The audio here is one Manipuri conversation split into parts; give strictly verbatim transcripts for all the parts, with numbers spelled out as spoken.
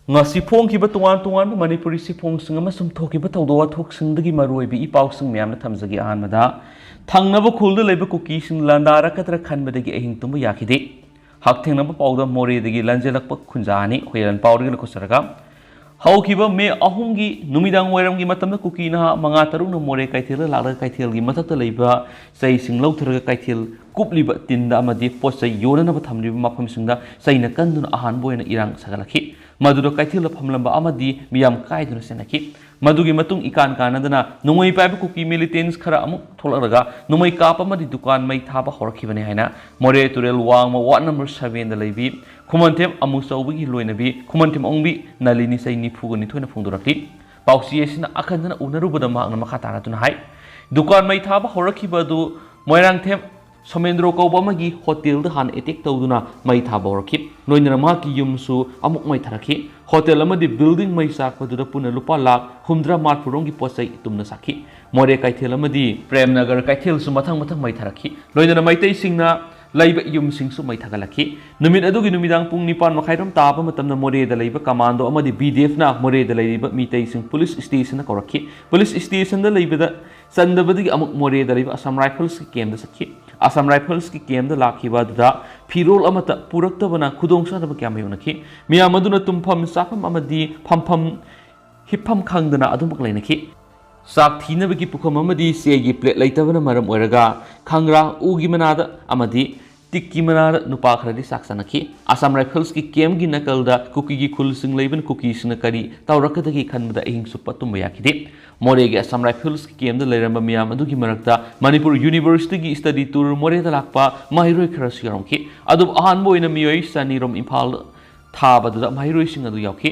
ꯉꯁꯤ ꯐꯣꯡꯈꯤꯕ ꯇꯣꯉꯥꯟ ꯇꯣꯉꯥꯟꯕ ꯃꯅꯤꯄꯨꯔꯤ ꯆꯦꯐꯣꯡꯁꯤꯡ ꯑꯃꯁꯨꯡ ꯊꯣꯛꯈꯤꯕ ꯊꯧꯗꯣꯛ ꯋꯥꯊꯣꯛꯁꯤꯡꯗꯒꯤ ꯃꯔꯨꯑꯣꯏꯕ ꯏ ꯄꯥꯎꯁꯤꯡ ꯃꯌꯥꯝꯅ ꯊꯝꯖꯒꯦ꯫ ꯑꯍꯥꯟꯕꯗ, ꯊꯪꯅꯕ ꯈꯨꯜꯗ ꯂꯩꯕ ꯀꯨꯀꯤꯁꯤꯡ ꯂꯥꯟꯗꯥꯔꯛꯀꯗ꯭ꯔꯥ ꯈꯟꯕꯗꯒꯤ ꯑꯍꯤꯡ ꯇꯨꯝꯕ ꯌꯥꯈꯤꯗꯦ꯫ ꯍꯛꯊꯦꯡꯅꯕ ꯄꯥꯎꯗ ꯃꯣꯔꯦꯗꯒꯤ ꯂꯟꯖꯦꯜꯂꯛꯄ ꯈꯨꯟꯖꯥ ꯑꯅꯤ꯫ ꯍꯣꯏꯔꯦꯟ ꯄꯥꯎꯗꯒꯤ ꯂꯧꯈꯠꯆꯔꯒ, ꯍꯧꯈꯤꯕ ꯃꯦ ꯑꯍꯨꯝꯒꯤ ꯅꯨꯃꯤꯗꯥꯡ ꯋꯥꯏꯔꯝꯒꯤ ꯃꯇꯝꯗ ꯀꯨꯀꯤ ꯅꯍꯥ ꯃꯉꯥ ꯇꯔꯨꯛꯅ ꯃꯣꯔꯦ ꯀꯩꯊꯦꯜꯗ ꯂꯥꯛꯂꯒ ꯀꯩꯊꯦꯜꯒꯤ ꯃꯊꯛꯇ ꯂꯩꯕ ꯆꯩꯁꯤꯡ ꯂꯧꯊꯔꯒ ꯀꯩꯊꯦꯜ ꯀꯨꯞꯂꯤꯕ ꯇꯤꯟꯗ ꯑꯃꯗꯤ ꯄꯣꯠ ꯆꯩ ꯌꯣꯟꯅꯅꯕ ꯊꯝꯂꯤꯕ ꯃꯐꯝꯁꯤꯡꯗ ꯆꯩꯅ ꯀꯟꯗꯨꯅ ꯑꯍꯥꯟꯕ ꯑꯣꯏꯅ ꯏꯔꯥꯡ ꯁꯥꯒꯠꯂꯛꯈꯤ꯫ ꯃꯗꯨꯗ ꯀꯩꯊꯦꯜꯗ ꯐꯝꯂꯝꯕ ꯑꯃꯗꯤ ꯃꯤꯌꯥꯝ ꯀꯥꯏꯗꯨꯅ ꯆꯦꯟꯅꯈꯤ꯫ ꯃꯗꯨꯒꯤ ꯃꯇꯨꯡ ꯏꯀꯥꯟ ꯀꯥꯟꯅꯗꯅ ꯅꯣꯡꯃꯩ ꯄꯥꯏꯕ ꯀꯨꯀꯤ militants ꯈꯔ ꯑꯃꯨꯛ ꯊꯣꯛꯂꯛꯂꯒ ꯅꯣꯡꯃꯩ ꯀꯥꯞꯄ ꯑꯃꯗꯤ ꯗꯨꯀꯥꯟ ꯃꯩ ꯊꯥꯕ ꯍꯧꯔꯛꯈꯤꯕꯅꯤ ꯍꯥꯏꯅ ꯃꯣꯔꯦ ꯇꯨꯔꯦꯜ ꯋꯥꯡꯃ ward number sevenꯗ ꯂꯩꯕꯤ ꯈꯨꯃꯟꯊꯦꯝ ꯑꯃꯨꯆꯧꯕꯒꯤ ꯂꯣꯏꯅꯕꯤ ꯈꯨꯃꯟꯊꯦꯝ ꯑꯣꯡꯕꯤ ꯅꯂꯤꯅꯤ ꯆꯍꯤ ꯅꯤꯐꯨꯒ ꯅꯤꯊꯣꯏꯅ ꯐꯣꯡꯗꯣꯔꯛꯂꯤ꯫ ꯄꯥꯎꯆꯦ ꯑꯁꯤꯅ ꯑꯈꯟꯅꯅ ꯎꯅꯔꯨꯕꯗ ꯃꯍꯥꯛꯅ ꯃꯈꯥ ꯇꯥꯅ ꯑꯗꯨꯅ ꯍꯥꯏ, ꯗꯨꯀꯥꯟ ꯃꯩ ꯊꯥꯕ ꯍꯧꯔꯛꯈꯤꯕ ꯑꯗꯨ ꯃꯣꯏꯔꯥꯡꯊꯦꯝ ꯁꯣꯃꯦꯟꯗ꯭ꯔꯣ ꯀꯧꯕ ꯑꯃꯒꯤ ꯍꯣꯇꯦꯜꯗ ꯍꯥꯟꯅ attack ꯇꯧꯗꯨꯅ ꯃꯩ ꯊꯥꯕ ꯍꯧꯔꯛꯈꯤ꯫ ꯂꯣꯏꯅꯅ ꯃꯍꯥꯛꯀꯤ ꯌꯨꯝꯁꯨ ꯑꯃꯨꯛ ꯃꯩ ꯊꯥꯔꯛꯈꯤ꯫ ꯍꯣꯇꯦꯜ ꯑꯃꯗꯤ building ꯃꯩ ꯆꯥꯛꯄꯗꯨꯗ ꯄꯨꯟꯅ ꯂꯨꯄꯥ ꯂꯥꯈ ꯍꯨꯝꯗ꯭ꯔꯥ ꯃꯥꯔꯐꯨꯔꯣꯝꯒꯤ ꯄꯣꯠ ꯆꯩ ꯇꯨꯝꯅ ꯆꯥꯛꯈꯤ꯫ ꯃꯣꯔꯦ ꯀꯩꯊꯦꯜ ꯑꯃꯗꯤ ꯄ꯭ꯔꯦꯝꯅꯒꯔ ꯀꯩꯊꯦꯜꯁꯨ ꯃꯊꯪ ꯃꯊꯪ ꯃꯩ ꯊꯥꯔꯛꯈꯤ꯫ ꯂꯣꯏꯅꯅ ꯃꯩꯇꯩꯁꯤꯡꯅ ꯂꯩꯕ ꯌꯨꯝꯁꯤꯡꯁꯨ ꯃꯩ ꯊꯥꯒꯠꯂꯛꯈꯤ꯫ ꯅꯨꯃꯤꯠ ꯑꯗꯨꯒꯤ ꯅꯨꯃꯤꯗꯥꯡ ꯄꯨꯡ ꯅꯤꯄꯥꯟ ꯃꯈꯥꯏꯔꯣꯝ ꯇꯥꯕ ꯃꯇꯝꯗ ꯃꯣꯔꯦꯗ ꯂꯩꯕ commando ꯑꯃꯗꯤ BDFꯅ ꯃꯣꯔꯦꯗ ꯂꯩꯔꯤꯕ ꯃꯤꯇꯩꯁꯤꯡ police stationꯗ ꯀꯧꯔꯛꯈꯤ꯫ Police stationꯗ ꯂꯩꯕꯗ ꯆꯟꯗꯕꯗꯒꯤ ꯑꯃꯨꯛ ꯃꯣꯔꯦꯗ ꯂꯩꯕ Assam Riflesꯀꯤ campꯇ ꯆꯠꯈꯤ꯫ Assam Riflesꯀꯤ campꯇ ꯂꯥꯛꯈꯤꯕ ꯑꯗꯨꯗ ꯐꯤꯔꯣꯜ ꯑꯃꯠꯇ ꯄꯨꯔꯛꯇꯕꯅ ꯈꯨꯗꯣꯡꯆꯥꯗꯕ ꯀꯌꯥ ꯃꯥꯌꯣꯛꯅꯈꯤ꯫ ꯃꯤꯌꯥꯝ ꯑꯗꯨꯅ ꯇꯨꯝꯐꯝ ꯆꯥꯐꯝ ꯑꯃꯗꯤ ꯐꯝꯐꯝ ꯍꯤꯞꯐꯝ ꯈꯪꯗꯅ ꯑꯗꯨꯃꯛ ꯂꯩꯅꯈꯤ꯫ ꯆꯥꯛ ꯊꯤꯅꯕꯒꯤ ꯄꯨꯈꯝ ꯑꯃꯗꯤ ꯆꯦꯒꯤ plate ꯂꯩꯇꯕꯅ ꯃꯔꯝ ꯑꯣꯏꯔꯒ ꯈꯪꯒ꯭ꯔꯥ, ꯎꯒꯤ ꯃꯅꯥꯗ ꯑꯃꯗꯤ ꯇꯤꯛꯀꯤ ꯃꯅꯥꯗ ꯅꯨꯄꯥ ꯈꯔꯗꯤ ꯆꯥꯛ ꯆꯥꯅꯈꯤ꯫ Assam Riflesꯀꯤ campꯀꯤ ꯅꯥꯀꯜꯗ ꯀꯨꯀꯤꯒꯤ ꯈꯨꯜꯁꯤꯡ ꯂꯩꯕꯅ ꯀꯨꯀꯤꯁꯤꯡꯅ ꯀꯔꯤ ꯇꯧꯔꯛꯀꯗꯒꯦ ꯈꯟꯕꯗ ꯑꯍꯤꯡ ꯆꯨꯞꯄ ꯇꯨꯝꯕ ꯌꯥꯈꯤꯗꯦ꯫ ꯃꯣꯔꯦꯒꯤ Assam Riflesꯀꯤ campꯇ ꯂꯩꯔꯝꯕ ꯃꯤꯌꯥꯝ ꯑꯗꯨꯒꯤ ꯃꯔꯛꯇ ꯃꯅꯤꯄꯨꯔ Universityꯒꯤ study tour ꯃꯣꯔꯦꯗ ꯂꯥꯛꯄ ꯃꯍꯩꯔꯣꯏ ꯈꯔꯁꯨ ꯌꯥꯎꯔꯝꯈꯤ꯫ ꯑꯗꯨꯕꯨ ꯑꯍꯥꯟꯕ ꯑꯣꯏꯅ ꯃꯤꯑꯣꯏ ꯆꯅꯤꯔꯣꯝ ꯏꯝꯐꯥꯜ ꯊꯥꯕꯗꯨꯗ ꯃꯍꯩꯔꯣꯏꯁꯤꯡ ꯑꯗꯨ ꯌꯥꯎꯈꯤ꯫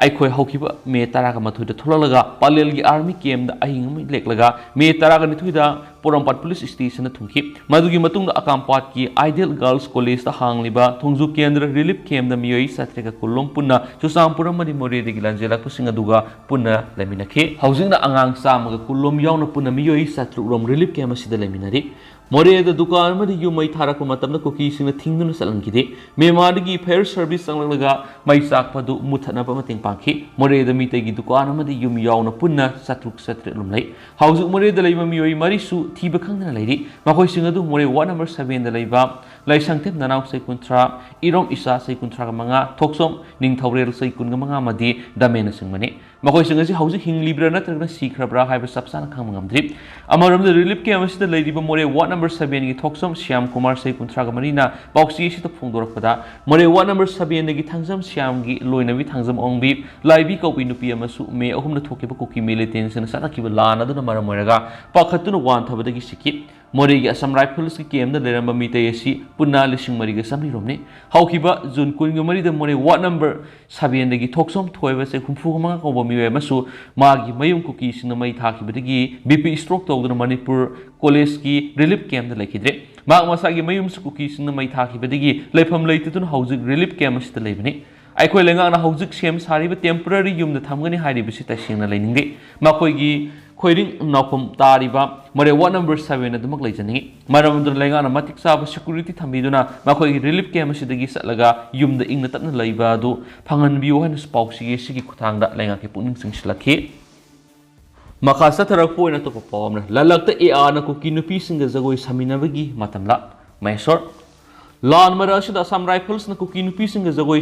ꯑꯩꯈꯣꯏ ꯍꯧꯈꯤꯕ ꯃꯦ ꯇꯔꯥꯒ ꯃꯥꯊꯣꯏꯗ ꯊꯣꯛꯂꯛꯂꯒ ꯄꯂꯦꯜꯒꯤ army campꯗ ꯑꯍꯤꯡ ꯑꯃ ꯂꯦꯛꯂꯒ ꯃꯦ ꯇꯔꯥꯒ ꯅꯤꯊꯣꯏꯗ ꯄꯣꯔꯣꯝꯄꯥꯠ police stationꯗ ꯊꯨꯡꯈꯤ꯫ ꯃꯗꯨꯒꯤ ꯃꯇꯨꯡꯗ ꯑꯀꯥꯝꯄꯥꯠꯀꯤ Ideal Girls Collegeꯇ ꯍꯥꯡꯂꯤꯕ ꯊꯣꯡꯖꯨ ꯀꯦꯟꯗ꯭ꯔ relief campꯗ ꯃꯤꯑꯣꯏ ꯆꯥꯇ꯭ꯔꯦꯠꯀ ꯀꯨꯟꯂꯣꯝ ꯄꯨꯟꯅ ꯆꯨꯔꯆꯥꯟꯄꯨꯔ ꯑꯃꯗꯤ ꯃꯣꯔꯦꯗꯒꯤ ꯂꯥꯟꯖꯦꯜꯂꯛꯄꯁꯤꯡ ꯑꯗꯨꯒ ꯄꯨꯟꯅ ꯂꯩꯃꯤꯟꯅꯈꯤ꯫ ꯍꯧꯖꯤꯛꯅ ꯑꯉꯥꯡ ꯆꯥꯝꯃꯒ ꯀꯨꯟꯂꯣꯝ ꯌꯥꯎꯅ ꯄꯨꯟꯅ ꯃꯤꯑꯣꯏ ꯆꯥꯇ꯭ꯔꯨꯛꯂꯣꯝ relief camp ꯑꯁꯤꯗ ꯂꯩꯃꯤꯟꯅꯔꯤ꯫ ꯃꯣꯔꯦꯗ ꯗꯨꯀꯥꯟ ꯑꯃꯗꯤ ꯌꯨꯝ ꯃꯩ ꯊꯥꯔꯛꯄ ꯃꯇꯝꯗ ꯀꯨꯀꯤꯁꯤꯡꯅ ꯊꯤꯡꯗꯨꯅ ꯆꯠꯍꯟꯈꯤꯗꯦ꯫ ꯃ꯭ꯌꯥꯟꯃꯥꯔꯗꯒꯤ fire service ꯆꯪꯂꯛꯂꯒ ꯃꯩ ꯆꯥꯛꯄ ꯑꯗꯨ ꯃꯨꯊꯠꯅꯕ ꯃꯇꯦꯡ ꯄꯥꯡꯈꯤ꯫ ꯃꯣꯔꯦꯗ ꯃꯤꯇꯩꯒꯤ ꯗꯨꯀꯥꯟ ꯑꯃꯗꯤ ꯌꯨꯝ ꯌꯥꯎꯅ ꯄꯨꯟꯅ ꯆꯥꯇ꯭ꯔꯨꯛ ꯆꯥꯇ꯭ꯔꯦꯠ ꯂꯨꯝꯂꯩ꯫ ꯍꯧꯖꯤꯛ ꯃꯣꯔꯦꯗ ꯂꯩꯕ ꯃꯤꯑꯣꯏ ꯃꯔꯤꯁꯨ ꯊꯤꯕ ꯈꯪꯗꯅ ꯂꯩꯔꯤ꯫ ꯃꯈꯣꯏꯁꯤꯡ ꯑꯗꯨ ꯃꯣꯔꯦ ward number sevenꯗ ꯂꯩꯕ ꯂꯥꯏꯁꯪꯊꯦꯝ ꯅꯅꯥꯎ ꯆꯍꯤ ꯀꯨꯟꯊ꯭ꯔꯥ, ꯏꯔꯣꯝ ꯏꯆꯥ ꯆꯍꯤ ꯀꯨꯟꯊ꯭ꯔꯥꯒ ꯃꯉꯥ, ꯊꯣꯛꯆꯣꯝ ꯅꯤꯡꯊꯧꯔꯦꯜ ꯆꯍꯤ ꯀꯨꯟꯒ ꯃꯉꯥ ꯑꯃꯗꯤ ꯗꯃꯦꯅꯆꯤꯡꯕꯅꯤ꯫ ꯃꯈꯣꯏꯁꯤꯡ ꯑꯁꯤ ꯍꯧꯖꯤꯛ ꯍꯤꯡꯂꯤꯕ꯭ꯔꯥ ꯅꯠꯇ꯭ꯔꯒꯅ ꯁꯤꯈ꯭ꯔꯕ꯭ꯔꯥ ꯍꯥꯏꯕ ꯆꯞ ꯆꯥꯅ ꯈꯪꯕ ꯉꯝꯗ꯭ꯔꯤ꯫ ꯑꯃꯔꯣꯝꯗ relief camp ꯑꯁꯤꯗ ꯂꯩꯔꯤꯕ ꯃꯣꯔꯦ ward number sevenꯒꯤ ꯊꯣꯛꯆꯝ ꯁ꯭ꯌꯥꯝ ꯀꯨꯃꯥꯔ ꯆꯍꯤ ꯀꯨꯟꯊ꯭ꯔꯥꯒ ꯃꯔꯤꯅ ꯄꯥꯎꯆꯦ ꯑꯁꯤꯗ ꯐꯣꯡꯗꯣꯔꯛꯄꯗ, ꯃꯣꯔꯦ ward number sevenꯗꯒꯤ ꯊꯥꯡꯖꯝ ꯁ꯭ꯌꯥꯝꯒꯤ ꯂꯣꯏꯅꯕꯤ ꯊꯥꯡꯖꯝ ꯑꯣꯡꯕꯤ, ꯂꯥꯏꯕꯤ ꯀꯧꯕꯤ ꯅꯨꯄꯤ ꯑꯃꯁꯨ ꯃꯦ ꯑꯍꯨꯝꯗ ꯊꯣꯛꯈꯤꯕ ꯀꯨꯀꯤ militantꯁꯤꯡꯅ ꯆꯠꯊꯈꯤꯕ ꯂꯥꯟ ꯑꯗꯨꯅ ꯃꯔꯝ ꯑꯣꯏꯔꯒ ꯄꯥꯈꯠꯇꯨꯅ ꯋꯥꯟꯊꯕꯗꯒꯤ ꯁꯤꯈꯤ꯫ ꯃꯣꯔꯦꯒꯤ Assam Riflesꯀꯤ campꯇ ꯂꯩꯔꯝꯕ ꯃꯤꯇꯩ ꯑꯁꯤ ꯄꯨꯟꯅ ꯂꯤꯁꯤꯡ ꯃꯔꯤꯒ ꯆꯥꯃꯔꯤ ꯔꯣꯝꯅꯤ꯫ ꯍꯧꯈꯤꯕ ꯖꯨꯟ ꯀꯨꯟꯒ ꯃꯔꯤꯗ ꯃꯣꯔꯦ ward number sevenꯗꯒꯤ ꯊꯣꯛꯆꯣꯝ ꯊꯣꯏꯕ ꯆꯍꯤ ꯍꯨꯝꯐꯨꯒ ꯃꯉꯥ ꯀꯧꯕ ꯃꯤꯑꯣꯏ ꯑꯃꯁꯨ ꯃꯥꯒꯤ ꯃꯌꯨꯝ ꯀꯨꯀꯤꯁꯤꯡꯅ ꯃꯩ ꯊꯥꯈꯤꯕꯗꯒꯤ BP stroke ꯇꯧꯗꯨꯅ ꯃꯅꯤꯄꯨꯔ collegeꯀꯤ relief campꯇ ꯂꯩꯈꯤꯗ꯭ꯔꯦ꯫ ꯃꯍꯥꯛ ꯃꯁꯥꯒꯤ ꯃꯌꯨꯝꯁꯨ ꯀꯨꯀꯤꯁꯤꯡꯅ ꯃꯩ ꯊꯥꯈꯤꯕꯗꯒꯤ ꯂꯩꯐꯝ ꯂꯩꯇꯗꯨꯅ ꯍꯧꯖꯤꯛ relief camp ꯑꯁꯤꯗ ꯂꯩꯕꯅꯤ꯫ ꯑꯩꯈꯣꯏ ꯂꯩꯉꯥꯛꯅ ꯍꯧꯖꯤꯛ ꯁꯦꯝ ꯁꯥꯔꯤꯕ temporary ꯌꯨꯝꯗ ꯊꯝꯒꯅꯤ ꯍꯥꯏꯔꯤꯕꯁꯤ ꯇꯁꯦꯡꯅ ꯂꯩꯅꯤꯡꯗꯦ꯫ ꯃꯈꯣꯏꯒꯤ ꯈꯣꯏꯔꯤꯡ ꯅꯥꯎꯐꯝ ꯇꯥꯔꯤꯕ ꯃꯣꯔꯦ ward number seven ꯑꯗꯨꯃꯛ ꯂꯩꯖꯅꯤꯡꯏ꯫ ꯃꯔꯝ ꯑꯗꯨꯅ ꯂꯩꯉꯥꯛꯅ ꯃꯇꯤꯛ ꯆꯥꯕ security ꯊꯝꯕꯤꯗꯨꯅ ꯃꯈꯣꯏꯒꯤ relief camp ꯑꯁꯤꯗꯒꯤ ꯆꯠꯂꯒ ꯌꯨꯝꯗ ꯏꯪꯅ ꯇꯞꯅ ꯂꯩꯕ ꯑꯗꯨ ꯐꯪꯍꯟꯕꯤꯌꯨ ꯍꯥꯏꯅꯁꯨ ꯄꯥꯎꯆꯦ ꯑꯁꯤꯒꯤ ꯈꯨꯠꯊꯥꯡꯗ ꯂꯩꯉꯥꯛꯀꯤ ꯄꯨꯛꯅꯤꯡ ꯆꯤꯡꯁꯤꯜꯂꯛꯈꯤ꯫ ꯃꯈꯥ ꯆꯠꯊꯔꯛꯄ ꯑꯣꯏꯅ ꯑꯇꯣꯞꯄ ꯄꯥꯎ ꯑꯃꯅ, ꯂꯂꯛꯇ ARꯅ ꯀꯨꯀꯤ ꯅꯨꯄꯤꯁꯤꯡꯒ ꯖꯒꯣꯏ ꯁꯥꯃꯤꯟꯅꯕꯒꯤ ꯃꯇꯝꯂꯥ? ꯃꯍꯦꯁꯣꯔ꯫ ꯂꯥꯟ ꯃꯔꯛ ꯑꯁꯤꯗ Assam Riflesꯅ ꯀꯨꯀꯤ ꯅꯨꯄꯤꯁꯤꯡꯒ ꯖꯒꯣꯏ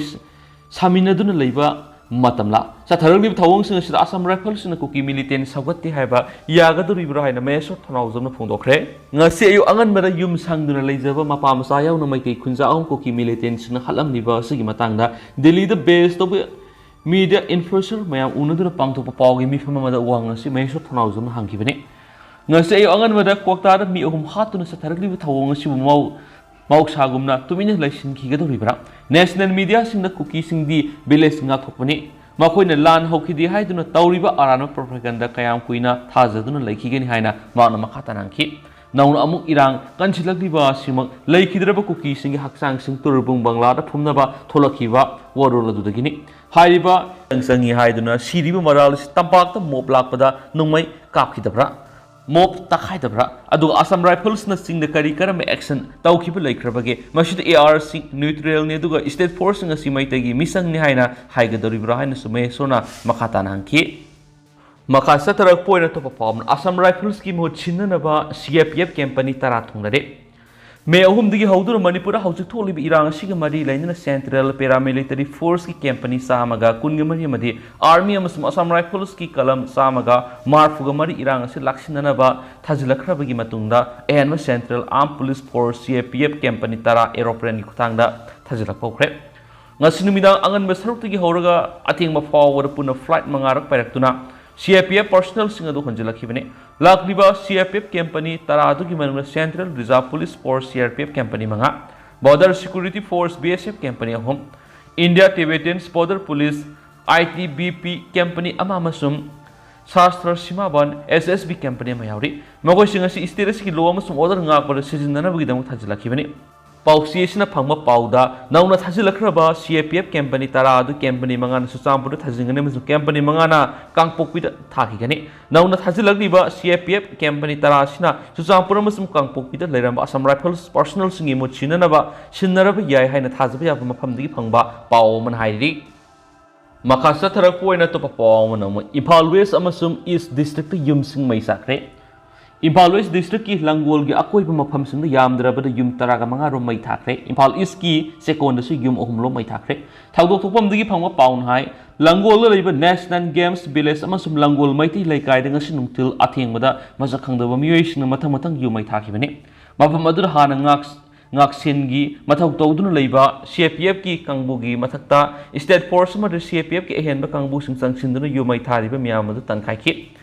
ꯁꯥꯃꯤꯟꯅꯗꯨꯅ ꯂꯩꯕ ꯃꯇꯝꯂꯥ? ꯆꯠꯊꯔꯛꯂꯤꯕ ꯊꯧꯑꯣꯡꯁꯤꯡ ꯑꯁꯤꯗ Assam Riflesꯅ ꯀꯨꯀꯤ militant ꯁꯧꯒꯠꯇꯦ ꯍꯥꯏꯕ ꯌꯥꯒꯗꯧꯔꯤꯕ꯭ꯔꯥ ꯍꯥꯏꯅ ꯃꯍꯦꯁꯣꯔ ꯊꯧꯅꯥꯎꯖꯝꯅ ꯐꯣꯡꯗꯣꯛꯈ꯭ꯔꯦ꯫ ꯉꯁꯤ ꯑꯌꯨꯛ ꯑꯉꯟꯕꯗ ꯌꯨꯝ ꯁꯪꯗꯨꯅ ꯂꯩꯖꯕ ꯃꯄꯥ ꯃꯆꯥ ꯌꯥꯎꯅ ꯃꯩꯇꯩ ꯈꯨꯟꯖꯥ ꯑꯍꯨꯝ ꯀꯨꯀꯤ militantꯁꯤꯡꯅ ꯍꯥꯠꯂꯝꯂꯤꯕ ꯑꯁꯤꯒꯤ ꯃꯇꯥꯡꯗ ꯗꯤꯜꯂꯤꯗ base ꯇꯧꯕ media influencer ꯃꯌꯥꯝ ꯎꯅꯗꯨꯅ ꯄꯥꯡꯊꯣꯛꯄ ꯄꯥꯎꯒꯤ ꯃꯤꯐꯝ ꯑꯃꯗ ꯋꯥ ꯉꯁꯤ ꯃꯍꯦꯁꯣꯔ ꯊꯧꯅꯥꯎꯖꯝꯅ ꯍꯪꯈꯤꯕꯅꯤ꯫ ꯉꯁꯤ ꯑꯌꯨꯛ ꯑꯉꯟꯕꯗ ꯀ꯭ꯋꯥꯛꯇꯥꯗ ꯃꯤ ꯑꯍꯨꯝ ꯍꯥꯠꯇꯨꯅ ꯆꯠꯊꯔꯛꯂꯤꯕ ꯊꯧꯑꯣꯡ ꯑꯁꯤꯕꯨ ꯃꯍꯧ-, ꯃꯍꯧꯁꯥꯒꯨꯝꯅ ꯇꯨꯃꯤꯟꯅ ꯂꯩꯁꯤꯟꯈꯤꯒꯗꯧꯔꯤꯕ꯭ꯔꯥ? National mediaꯁꯤꯡꯗ ꯀꯨꯀꯤꯁꯤꯡꯗꯤ village ꯉꯥꯛꯊꯣꯛꯄꯅꯤ꯫ ꯃꯈꯣꯏꯅ ꯂꯥꯟ ꯍꯧꯈꯤꯗꯦ ꯍꯥꯏꯗꯨꯅ ꯇꯧꯔꯤꯕ ꯑꯔꯥꯟꯕ propaganda ꯀꯌꯥꯝ ꯀꯨꯏꯅ ꯊꯥꯖꯗꯨꯅ ꯂꯩꯈꯤꯒꯅꯤ ꯍꯥꯏꯅ ꯃꯍꯥꯛꯅ ꯃꯈꯥ ꯇꯥꯅ ꯍꯪꯈꯤ꯫ ꯅꯧꯅ ꯑꯃꯨꯛ ꯏꯔꯥꯡ ꯀꯟꯁꯤꯜꯂꯛꯂꯤꯕ ꯑꯁꯤꯃꯛ ꯂꯩꯈꯤꯗ꯭ꯔꯕ ꯀꯨꯀꯤꯁꯤꯡꯒꯤ ꯍꯛꯆꯥꯡꯁꯤꯡ ꯇꯨꯔꯨꯕꯨꯡ ꯕꯪꯂꯥꯗ ꯐꯨꯝꯅꯕ ꯊꯣꯛꯂꯛꯈꯤꯕ ꯋꯥꯔꯣꯜ ꯑꯗꯨꯗꯒꯤꯅꯤ꯫ ꯍꯥꯏꯔꯤꯕ ꯆꯪ-, ꯆꯪꯉꯤ ꯍꯥꯏꯗꯨꯅ ꯁꯤꯔꯤꯕ ꯃꯔꯥꯜ ꯑꯁꯤ ꯇꯝꯄꯥꯛꯇ mob ꯂꯥꯛꯄꯗ ꯅꯣꯡꯃꯩ ꯀꯥꯞꯈꯤꯗꯕ꯭ꯔꯥ? ꯃꯣꯞ ꯇꯛꯈꯥꯏꯗꯕ꯭ꯔꯥ? ꯑꯗꯨꯒ ꯑꯁꯥꯝ ꯔꯥꯏꯐꯜꯁꯅ ꯆꯤꯡꯗ ꯀꯔꯤ ꯀꯔꯝꯕ ꯑꯦꯛꯁꯟ ꯇꯧꯈꯤꯕ ꯂꯩꯈ꯭ꯔꯕꯒꯦ? ꯃꯁꯤꯗ ꯑꯦ ꯑꯥꯔ ꯁꯤ ꯅ꯭ꯌꯨꯇ꯭ꯔꯦꯜꯅꯤ, ꯑꯗꯨꯒ ꯁ꯭ꯇꯦꯠ ꯐꯣꯔꯁꯁꯤꯡ ꯑꯁꯤ ꯃꯩꯇꯩꯒꯤ ꯃꯤꯆꯪꯅꯤ ꯍꯥꯏꯅ ꯍꯥꯏꯒꯗꯧꯔꯤꯕ꯭ꯔꯥ ꯍꯥꯏꯅꯁꯨ ꯃꯍꯦꯁꯣꯔꯅ ꯃꯈꯥ ꯇꯥꯅ ꯍꯪꯈꯤ꯫ ꯃꯈꯥ ꯆꯠꯊꯔꯛꯄ ꯑꯣꯏꯅ ꯑꯇꯣꯞꯄ ꯄꯥꯎ ꯑꯃꯅ, ꯑꯁꯥꯝ ꯔꯥꯏꯐꯜꯁꯀꯤ ꯃꯍꯨꯠ ꯁꯤꯟꯅꯅꯕ ꯁꯤ ꯑꯥꯔ ꯄꯤ ꯑꯦꯐ ꯀꯦꯝꯄꯅꯤ ꯇꯔꯥ ꯊꯨꯡꯂꯔꯦ꯫ ꯃꯦ ꯑꯍꯨꯝꯗꯒꯤ ꯍꯧꯗꯨꯅ ꯃꯅꯤꯄꯨꯔꯗ ꯍꯧꯖꯤꯛ ꯊꯣꯛꯂꯤꯕ ꯏꯔꯥꯡ ꯑꯁꯤꯒ ꯃꯔꯤ ꯂꯩꯅꯅ ꯁꯦꯟꯇ꯭ꯔꯦꯜ ꯄꯦꯔꯥꯃꯤꯂꯤꯇꯔꯤ ꯐꯣꯔꯁꯀꯤ ꯀꯦꯝꯄꯅꯤ ꯆꯥꯝꯃꯒ ꯀꯨꯟꯒ ꯃꯔꯤ ꯑꯃꯗꯤ ꯑꯥꯔꯃꯤ ꯑꯃꯁꯨꯡ ꯑꯁꯥꯝ ꯔꯥꯏꯐꯜꯁꯀꯤ ꯀꯂꯝ ꯆꯥꯝꯃꯒ ꯃꯔꯤꯐꯨꯒ ꯃꯔꯤ ꯏꯔꯥꯡ ꯑꯁꯤ ꯂꯥꯛꯁꯤꯟꯅꯅꯕ ꯊꯥꯖꯤꯜꯂꯛꯈ꯭ꯔꯕꯒꯤ ꯃꯇꯨꯡꯗ ꯑꯍꯦꯟꯕ central armed police force, C R P F, company ꯇꯔꯥ ꯑꯦꯔꯣꯄ꯭ꯂꯦꯟꯒꯤ ꯈꯨꯠꯊꯥꯡꯗ ꯊꯥꯖꯤꯜꯂꯛꯄ ꯍꯧꯈ꯭ꯔꯦ꯫ ꯉꯁꯤ ꯅꯨꯃꯤꯗꯥꯡ ꯑꯉꯟꯕ ꯁꯔꯨꯛꯇꯒꯤ ꯍꯧꯔꯒ ꯑꯊꯦꯡꯕ ꯐꯥꯎꯕꯗ ꯄꯨꯟꯅ ꯐ꯭ꯂꯥꯏꯠ ꯃꯉꯥꯔꯛ ꯄꯥꯏꯔꯛꯇꯨꯅ ꯁꯤ ꯑꯥꯔ ꯄꯤ ꯑꯦꯐ ꯄꯔꯁꯅꯦꯜꯁꯤꯡ ꯑꯗꯨ ꯍꯣꯟꯖꯤꯜꯂꯛꯈꯤꯕꯅꯤ꯫ ꯂꯥꯛꯂꯤꯕ ꯁꯤ ꯑꯥꯔ ꯄꯤ ꯑꯦꯐ ꯀꯦꯝꯄꯅꯤ ꯇꯔꯥ ꯑꯗꯨꯒꯤ ꯃꯅꯨꯡꯗ central reserve police force, C R P F, company ꯃꯉꯥ, border security force, B S F, company ꯑꯍꯨꯝ, India Tibetans border police, I T B P, company ꯑꯃ ꯑꯃꯁꯨꯡ ꯁꯥꯁꯇ꯭ꯔ ꯁꯤꯃꯥꯕꯟ, ꯑꯦꯁ ꯑꯦꯁ ꯕꯤ, ꯀꯦꯝꯄꯅꯤ ꯑꯃ ꯌꯥꯎꯔꯤ꯫ ꯃꯈꯣꯏꯁꯤꯡ ꯑꯁꯤ ꯁ꯭ꯇꯦꯠ ꯑꯁꯤꯒꯤ ꯂꯣ ꯑꯃꯁꯨꯡ ꯑꯣꯔꯗꯔ ꯉꯥꯛꯄꯗ ꯁꯤꯖꯤꯟꯅꯅꯕꯒꯤꯗꯃꯛ ꯊꯥꯖꯤꯜꯂꯛꯈꯤꯕꯅꯤ꯫ ꯄꯥꯎꯆꯦ ꯑꯁꯤꯅ ꯐꯪꯕ ꯄꯥꯎꯗ, ꯅꯧꯅ ꯊꯥꯖꯤꯜꯂꯛꯈ꯭ꯔꯕ ꯁꯤ ꯑꯥꯔ ꯄꯤ ꯑꯦꯐ ꯀꯦꯝꯄꯅꯤ ꯇꯔꯥ ꯑꯗꯨ ꯀꯦꯝꯄꯅꯤ ꯃꯉꯥꯅ ꯆꯨꯔꯆꯥꯟꯄꯨꯔꯗ ꯊꯥꯖꯤꯟꯒꯅꯤ ꯑꯃꯁꯨꯡ ꯀꯦꯝꯄꯅꯤ ꯃꯉꯥꯅ ꯀꯥꯡꯄꯣꯛꯄꯤꯗ ꯊꯥꯈꯤꯒꯅꯤ꯫ ꯅꯧꯅ ꯊꯥꯖꯤꯜꯂꯛꯂꯤꯕ ꯁꯤ ꯑꯥꯔ ꯄꯤ ꯑꯦꯐ ꯀꯦꯝꯄꯅꯤ ꯇꯔꯥ ꯑꯁꯤꯅ ꯆꯨꯔꯆꯥꯟꯄꯨꯔ ꯑꯃꯁꯨꯡ ꯀꯥꯡꯄꯣꯛꯄꯤꯗ ꯂꯩꯔꯝꯕ ꯑꯁꯥꯝ ꯔꯥꯏꯐꯜꯁ ꯄꯔꯁꯅꯦꯜꯁꯤꯡꯒꯤ ꯃꯍꯨꯠ ꯁꯤꯟꯅꯅꯕ ꯁꯤꯟꯅꯔꯕ ꯌꯥꯏ ꯍꯥꯏꯅ ꯊꯥꯖꯕ ꯌꯥꯕ ꯃꯐꯝꯗꯒꯤ ꯐꯪꯕ ꯄꯥꯎ ꯑꯃꯅ ꯍꯥꯏꯔꯤ꯫ ꯃꯈꯥ ꯆꯠꯊꯔꯛꯄ ꯑꯣꯏꯅ ꯑꯇꯣꯞꯄ ꯄꯥꯎ ꯑꯃꯅ ꯑꯃꯨꯛ ꯏꯝꯐꯥꯜ ꯋꯦꯁ ꯑꯃꯁꯨꯡ ꯏꯁ ꯗꯤꯁꯇ꯭ꯔꯤꯛꯇ ꯌꯨꯝꯁꯤꯡ ꯃꯩ ꯆꯥꯛꯈ꯭ꯔꯦ꯫ ꯏꯝꯐꯥꯜ ꯋꯦꯁ ꯗꯤꯁꯇ꯭ꯔꯤꯛꯀꯤ ꯂꯪꯒꯣꯜꯒꯤ ꯑꯀꯣꯏꯕ ꯃꯐꯝꯁꯤꯡꯗ ꯌꯥꯝꯗ꯭ꯔꯕꯗ ꯌꯨꯝ ꯇꯔꯥꯒ ꯃꯉꯥ ꯔꯣꯝ ꯃꯩ ꯊꯥꯈ꯭ꯔꯦ꯫ ꯏꯝꯐꯥꯜ ꯏꯁꯀꯤ ꯆꯦꯛꯀꯣꯟꯗꯁꯨ ꯌꯨꯝ ꯑꯍꯨꯝ ꯂꯣꯝ ꯃꯩ ꯊꯥꯈ꯭ꯔꯦ꯫ ꯊꯧꯗꯣꯛ ꯊꯣꯛꯐꯝꯗꯒꯤ ꯐꯪꯕ ꯄꯥꯎꯅ ꯍꯥꯏ, ꯂꯪꯒꯣꯜꯗ ꯂꯩꯕ ꯅꯦꯁꯅꯦꯜ ꯒꯦꯝꯁ ꯚꯤꯂꯦꯖ ꯑꯃꯁꯨꯡ ꯂꯪꯒꯣꯜ ꯃꯩꯇꯩ ꯂꯩꯀꯥꯏꯗ ꯉꯁꯤ ꯅꯨꯡꯊꯤꯜ ꯑꯊꯦꯡꯕꯗ ꯃꯁꯛ ꯈꯪꯗꯕ ꯃꯤꯑꯣꯏꯁꯤꯡꯅ ꯃꯊꯪ ꯃꯊꯪ ꯌꯨꯝ ꯃꯩ ꯊꯥꯈꯤꯕꯅꯤ꯫ ꯃꯐꯝ ꯑꯗꯨꯗ ꯍꯥꯟꯅ ꯉꯥꯛ ꯉꯥꯛꯁꯦꯟꯒꯤ ꯃꯊꯧ ꯇꯧꯗꯨꯅ ꯂꯩꯕ ꯁꯤ ꯑꯥꯔ ꯄꯤ ꯑꯦꯐꯀꯤ ꯀꯥꯡꯕꯨꯒꯤ ꯃꯊꯛꯇ ꯁ꯭ꯇꯦꯠ ꯐꯣꯔꯁ ꯑꯃꯗꯤ ꯁꯤ ꯑꯥꯔ ꯄꯤ ꯑꯦꯐꯀꯤ ꯑꯍꯦꯟꯕ ꯀꯥꯡꯕꯨꯁꯤꯡ ꯆꯪꯁꯤꯟꯗꯨꯅ ꯌꯨꯝ ꯃꯩ ꯊꯥꯔꯤꯕ ꯃꯤꯌꯥꯝ ꯑꯗꯨ ꯇꯟꯈꯥꯏꯈꯤ꯫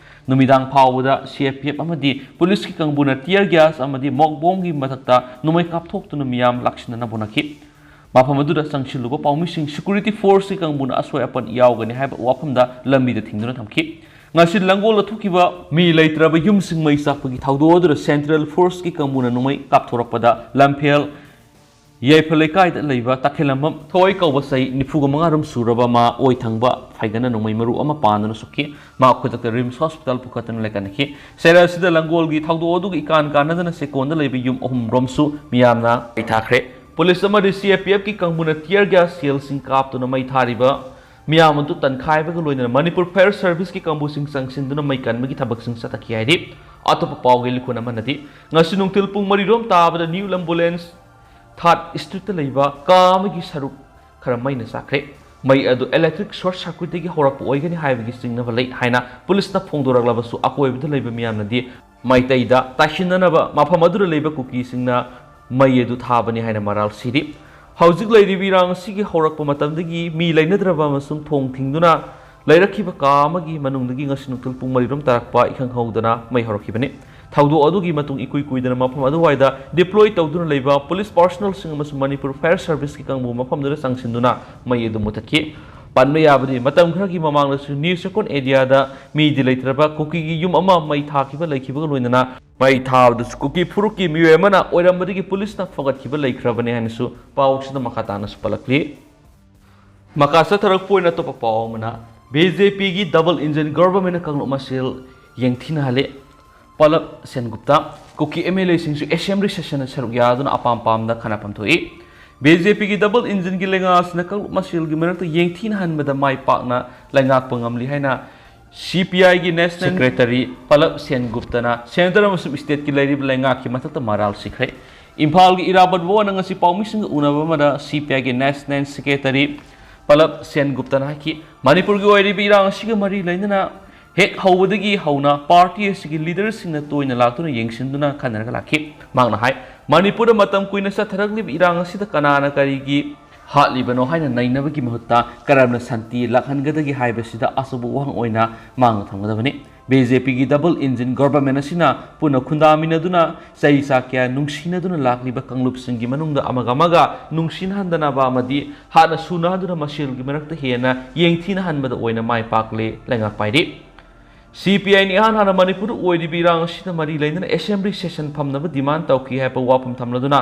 ꯅꯨꯃꯤꯗꯥꯡ ꯐꯥꯎꯕꯗ ꯁꯤ ꯑꯥꯔ ꯄꯤ ꯑꯦꯐ ꯑꯃꯗꯤ ꯄꯨꯂꯤꯁꯀꯤ ꯀꯥꯡꯕꯨꯅ ꯇꯤꯌꯔ ꯒ꯭ꯌꯥꯁ ꯑꯃꯗꯤ ꯃꯣꯛ ꯕꯣꯝꯒꯤ ꯃꯊꯛꯇ ꯅꯣꯡꯃꯩ ꯀꯥꯞꯊꯣꯛꯇꯨꯅ ꯃꯤꯌꯥꯝ ꯂꯥꯛꯁꯤꯟꯅꯅꯕ ꯍꯣꯠꯅꯈꯤ꯫ ꯃꯐꯝ ꯑꯗꯨꯗ ꯆꯪꯁꯤꯜꯂꯨꯕ ꯄꯥꯎꯃꯤꯁꯤꯡ ꯁꯦꯀ꯭ꯌꯨꯔꯤꯇꯤ ꯐꯣꯔꯁꯀꯤ ꯀꯥꯡꯕꯨꯅ ꯑꯁꯣꯏ ꯑꯄꯟ ꯌꯥꯎꯒꯅꯤ ꯍꯥꯏꯕ ꯋꯥꯐꯝꯗ ꯂꯝꯕꯤꯗ ꯊꯤꯡꯗꯨꯅ ꯊꯝꯈꯤ꯫ ꯉꯁꯤ ꯂꯪꯒꯣꯜꯗ ꯊꯣꯛꯈꯤꯕ ꯃꯤ ꯂꯩꯇ꯭ꯔꯕ ꯌꯨꯝꯁꯤꯡ ꯃꯩ ꯆꯥꯛꯄꯒꯤ ꯊꯧꯗꯣꯛ ꯑꯗꯨꯗ ꯁꯦꯟꯇ꯭ꯔꯦꯜ ꯐꯣꯔꯁꯀꯤ ꯀꯥꯡꯕꯨꯅ ꯅꯣꯡꯃꯩ ꯀꯥꯞꯊꯣꯔꯛꯄꯗ ꯂꯝꯐꯦꯜ ꯌꯥꯏꯐ ꯂꯩꯀꯥꯏꯗ ꯂꯩꯕ ꯇꯈꯦꯂꯝꯕꯝ ꯊꯣꯏ ꯀꯧꯕ ꯆꯍꯤ ꯅꯤꯐꯨꯒ ꯃꯉꯥꯔꯣꯝ ꯁꯨꯔꯕ ꯃꯥ ꯑꯣꯏ ꯊꯪꯕ ꯐꯥꯏꯒꯟꯅ ꯅꯣꯡꯃꯩ ꯃꯔꯨ ꯑꯃ ꯄꯥꯟꯗꯨꯅ ꯁꯣꯛꯈꯤ꯫ ꯃꯥ ꯈꯨꯗꯛꯇ ꯔꯤꯝꯁ ꯍꯣꯁꯄꯤꯇꯥꯜ ꯄꯨꯈꯠꯇꯨꯅ ꯂꯩꯀꯠꯅꯈꯤ꯫ ꯆꯩꯔꯥ ꯑꯁꯤꯗ ꯂꯪꯒꯣꯜꯒꯤ ꯊꯧꯗꯣꯛ ꯑꯗꯨꯒ ꯏꯀꯥꯟ ꯀꯥꯟꯅꯗꯅ ꯆꯦꯛꯀꯣꯟꯗ ꯂꯩꯕ ꯌꯨꯝ ꯑꯍꯨꯝꯔꯣꯝꯁꯨ ꯃꯤꯌꯥꯝꯅ ꯃꯩ ꯊꯥꯈ꯭ꯔꯦ꯫ ꯄꯨꯂꯤꯁ ꯑꯃꯗꯤ ꯁꯤ ꯑꯥꯔ ꯄꯤ ꯑꯦꯐꯀꯤ ꯀꯥꯡꯕꯨꯅ tear gas shellꯁꯤꯡ ꯀꯥꯞꯇꯨꯅ ꯃꯩ ꯊꯥꯔꯤꯕ ꯃꯤꯌꯥꯝ ꯑꯗꯨ ꯇꯟꯈꯥꯏꯕꯒ ꯂꯣꯏꯅꯅ ꯃꯅꯤꯄꯨꯔ Fire Serviceꯀꯤ ꯀꯥꯡꯕꯨꯁꯤꯡ ꯆꯪꯁꯤꯟꯗꯨꯅ ꯃꯩ ꯀꯟꯕꯒꯤ ꯊꯕꯛꯁꯤꯡ ꯆꯠꯊꯈꯤ ꯍꯥꯏꯔꯤ꯫ ꯑꯇꯣꯞꯄ ꯄꯥꯎꯒꯤ ꯂꯤꯈꯨꯟ ꯑꯃꯅꯗꯤ ꯉꯁꯤ ꯅꯨꯡꯊꯤꯜ ꯄꯨꯡ ꯃꯔꯤꯔꯣꯝ ꯇꯥꯕꯗ ꯅ꯭ꯌꯨ ꯂꯝꯕꯨꯂꯦꯟꯁ ꯊꯥꯔꯠ ꯁ꯭ꯇ꯭ꯔꯤꯠꯇ ꯂꯩꯕ ꯀꯥ ꯑꯃꯒꯤ ꯁꯔꯨꯛ ꯈꯔ ꯃꯩꯅ ꯆꯥꯛꯈ꯭ꯔꯦ꯫ ꯃꯩ ꯑꯗꯨ electric short circuitꯇꯒꯤ ꯍꯧꯔꯛꯄ ꯑꯣꯏꯒꯅꯤ ꯍꯥꯏꯕꯒꯤ ꯆꯤꯡꯅꯕ ꯂꯩ ꯍꯥꯏꯅ ꯄꯨꯂꯤꯁꯅ ꯐꯣꯡꯗꯣꯔꯛꯂꯕꯁꯨ ꯑꯀꯣꯏꯕꯗ ꯂꯩꯕ ꯃꯤꯌꯥꯝꯅꯗꯤ ꯃꯩꯇꯩꯗ ꯇꯥꯏꯁꯤꯟꯅꯅꯕ ꯃꯐꯝ ꯑꯗꯨꯗ ꯂꯩꯕ ꯀꯨꯀꯤꯁꯤꯡꯅ ꯃꯩ ꯑꯗꯨ ꯊꯥꯕꯅꯤ ꯍꯥꯏꯅ ꯃꯔꯥꯜ ꯁꯤꯔꯤ꯫ ꯍꯧꯖꯤꯛ ꯂꯩꯔꯤꯕ ꯏꯔꯥꯡ ꯑꯁꯤꯒꯤ ꯍꯧꯔꯛꯄ ꯃꯇꯝꯗꯒꯤ ꯃꯤ ꯂꯩꯅꯗ꯭ꯔꯕ ꯑꯃꯁꯨꯡ ꯊꯣꯡ ꯊꯤꯡꯗꯨꯅ ꯂꯩꯔꯛꯈꯤꯕ ꯀꯥ ꯑꯃꯒꯤ ꯃꯅꯨꯡꯗꯒꯤ ꯉꯁꯤ ꯅꯨꯡꯊꯤꯜ ꯄꯨꯡ ꯃꯔꯤꯔꯣꯝ ꯇꯥꯔꯛꯄ ꯏꯈꯪ ꯍꯧꯗꯅ ꯃꯩ ꯍꯧꯔꯛꯈꯤꯕꯅꯤ꯫ ꯊꯧꯗꯣꯛ ꯑꯗꯨꯒꯤ ꯃꯇꯨꯡ ꯏꯀꯨꯏ ꯀꯨꯏꯗꯅ ꯃꯐꯝ ꯑꯗꯨꯋꯥꯏꯗ deploy ꯇꯧꯗꯨꯅ ꯂꯩꯕ ꯄꯨꯂꯤꯁ personnelꯁꯤꯡ ꯑꯃꯁꯨꯡ ꯃꯅꯤꯄꯨꯔ Fire Serviceꯀꯤ ꯀꯥꯡꯕꯨ ꯃꯐꯝꯗꯨꯗ ꯆꯪꯁꯤꯟꯗꯨꯅ ꯃꯩ ꯑꯗꯨ ꯃꯨꯊꯠꯈꯤ꯫ ꯄꯟꯕ ꯌꯥꯕꯗꯤ, ꯃꯇꯝ ꯈꯔꯒꯤ ꯃꯃꯥꯡꯗꯁꯨ ꯅ꯭ꯌꯨ ꯆꯦꯛꯀꯣꯟ areaꯗ ꯃꯤꯗꯤ ꯂꯩꯇ꯭ꯔꯕ ꯀꯨꯀꯤꯒꯤ ꯌꯨꯝ ꯑꯃ ꯃꯩ ꯊꯥꯈꯤꯕ ꯂꯩꯈꯤꯕꯒ ꯂꯣꯏꯅꯅ ꯃꯩ ꯊꯥꯕꯗꯁꯨ ꯀꯨꯀꯤ ꯐꯨꯔꯨꯞꯀꯤ ꯃꯤꯑꯣꯏ ꯑꯃꯅ ꯑꯣꯏꯔꯝꯕꯗꯒꯤ ꯄꯨꯂꯤꯁꯅ ꯐꯒꯠꯈꯤꯕ ꯂꯩꯈ꯭ꯔꯕꯅꯤ ꯍꯥꯏꯅꯁꯨ ꯄꯥꯎꯁꯤꯗ ꯃꯈꯥ ꯇꯥꯅꯁꯨ ꯄꯜꯂꯛꯂꯤ꯫ ꯃꯈꯥ ꯆꯠꯊꯔꯛꯄ ꯑꯣꯏꯅ ꯑꯇꯣꯞꯄ ꯄꯥꯎ ꯑꯃꯅ, BJPꯒꯤ double engine governmentꯅ ꯀꯥꯡꯂꯨꯞ ꯃꯁꯦꯜ ꯌꯦꯡꯊꯤꯅꯍꯜꯂꯤ꯫ ꯄꯂꯕ ꯁꯦꯟꯒꯨꯞꯇ꯫ ꯀꯨꯀꯤ MLAꯁꯤꯡꯁꯨ assembly sessionꯗ ꯁꯔꯨꯛ ꯌꯥꯗꯨꯅ ꯑꯄꯥꯝ ꯄꯥꯝꯗ ꯈꯟꯅꯐꯝ ꯊꯣꯛꯏ꯫ BJPꯒꯤ double engineꯒꯤ ꯂꯩꯉꯥꯛ ꯑꯁꯤꯅ ꯀꯥꯡꯂꯨꯞ ꯃꯁꯦꯜꯒꯤ ꯃꯔꯛꯇ ꯌꯦꯡꯊꯤꯅꯍꯟꯕꯗ ꯃꯥꯏ ꯄꯥꯛꯅ ꯂꯩꯉꯥꯛꯄ ꯉꯝꯂꯤ ꯍꯥꯏꯅ CPIꯒꯤ national secretary ꯄꯂꯕ ꯁꯦꯟꯒꯨꯞꯇꯅ centre ꯑꯃꯁꯨꯡ stateꯀꯤ ꯂꯩꯔꯤꯕ ꯂꯩꯉꯥꯛꯀꯤ ꯃꯊꯛꯇ ꯃꯔꯥꯜ ꯁꯤꯈ꯭ꯔꯦ꯫ ꯏꯝꯐꯥꯜꯒꯤ ꯏꯔꯥꯕꯣꯠ ꯚꯋꯟꯗ ꯉꯁꯤ ꯄꯥꯎꯃꯤꯁꯤꯡꯒ ꯎꯅꯕ ꯑꯃꯗ CPIꯒꯤ national secretary ꯄꯂꯕ ꯁꯦꯟꯒꯨꯞꯇꯅ ꯍꯥꯏꯈꯤ, ꯃꯅꯤꯄꯨꯔꯒꯤ ꯑꯣꯏꯔꯤꯕ ꯏꯔꯥꯡ ꯑꯁꯤꯒ ꯃꯔꯤ ꯂꯩꯅꯅ ꯍꯦꯛ ꯍꯧꯕꯗꯒꯤ ꯍꯧꯅ party ꯑꯁꯤꯒꯤ leaderꯁꯤꯡꯅ ꯇꯣꯏꯅ ꯂꯥꯛꯇꯨꯅ ꯌꯦꯡꯁꯤꯟꯗꯨꯅ ꯈꯟꯅꯔꯒ ꯂꯥꯛꯈꯤ꯫ ꯃꯍꯥꯛꯅ ꯍꯥꯏ, ꯃꯅꯤꯄꯨꯔꯗ ꯃꯇꯝ ꯀꯨꯏꯅ ꯆꯠꯊꯔꯛꯂꯤꯕ ꯏꯔꯥꯡ ꯑꯁꯤꯗ ꯀꯅꯥꯅ ꯀꯔꯤꯒꯤ ꯍꯥꯠꯂꯤꯕꯅꯣ ꯍꯥꯏꯅ ꯅꯩꯅꯕꯒꯤ ꯃꯍꯨꯠꯇ ꯀꯔꯝꯅ ꯁꯥꯟꯇꯤ ꯂꯥꯛꯍꯟꯒꯗꯒꯦ ꯍꯥꯏꯕꯁꯤꯗ ꯑꯆꯧꯕ ꯋꯥꯍꯪ ꯑꯣꯏꯅ ꯃꯥꯡꯗ ꯊꯝꯒꯗꯕꯅꯤ꯫ BJPꯒꯤ double engine government ꯑꯁꯤꯅ ꯄꯨꯟꯅ ꯈꯨꯟꯗꯥꯃꯤꯟꯅꯗꯨꯅ ꯆꯍꯤ ꯆꯥ ꯀꯌꯥ ꯅꯨꯡꯁꯤꯅꯗꯨꯅ ꯂꯥꯛꯂꯤꯕ ꯀꯥꯡꯂꯨꯞꯁꯤꯡꯒꯤ ꯃꯅꯨꯡꯗ ꯑꯃꯒ ꯑꯃꯒ ꯅꯨꯡꯁꯤꯅꯍꯟꯗꯅꯕ ꯑꯃꯗꯤ ꯍꯥꯠꯅ ꯁꯨꯅꯍꯟꯗꯨꯅ ꯃꯁꯦꯜꯒꯤ ꯃꯔꯛꯇ ꯍꯦꯟꯅ ꯌꯦꯡꯊꯤꯅꯍꯟꯕꯗ ꯑꯣꯏꯅ ꯃꯥꯏ ꯄꯥꯛꯂꯦ ꯂꯩꯉꯥꯛ ꯄꯥꯏꯔꯤ꯫ CPIꯅ ꯏꯍꯥꯟ ꯍꯥꯟꯅ ꯃꯅꯤꯄꯨꯔꯗ ꯑꯣꯏꯔꯤꯕ ꯏꯔꯥꯡ ꯑꯁꯤꯅ ꯃꯔꯤ ꯂꯩꯅꯅ assembly session ꯐꯝꯅꯕ demand ꯇꯧꯈꯤ ꯍꯥꯏꯕ ꯋꯥꯐꯝ ꯊꯝꯂꯗꯨꯅ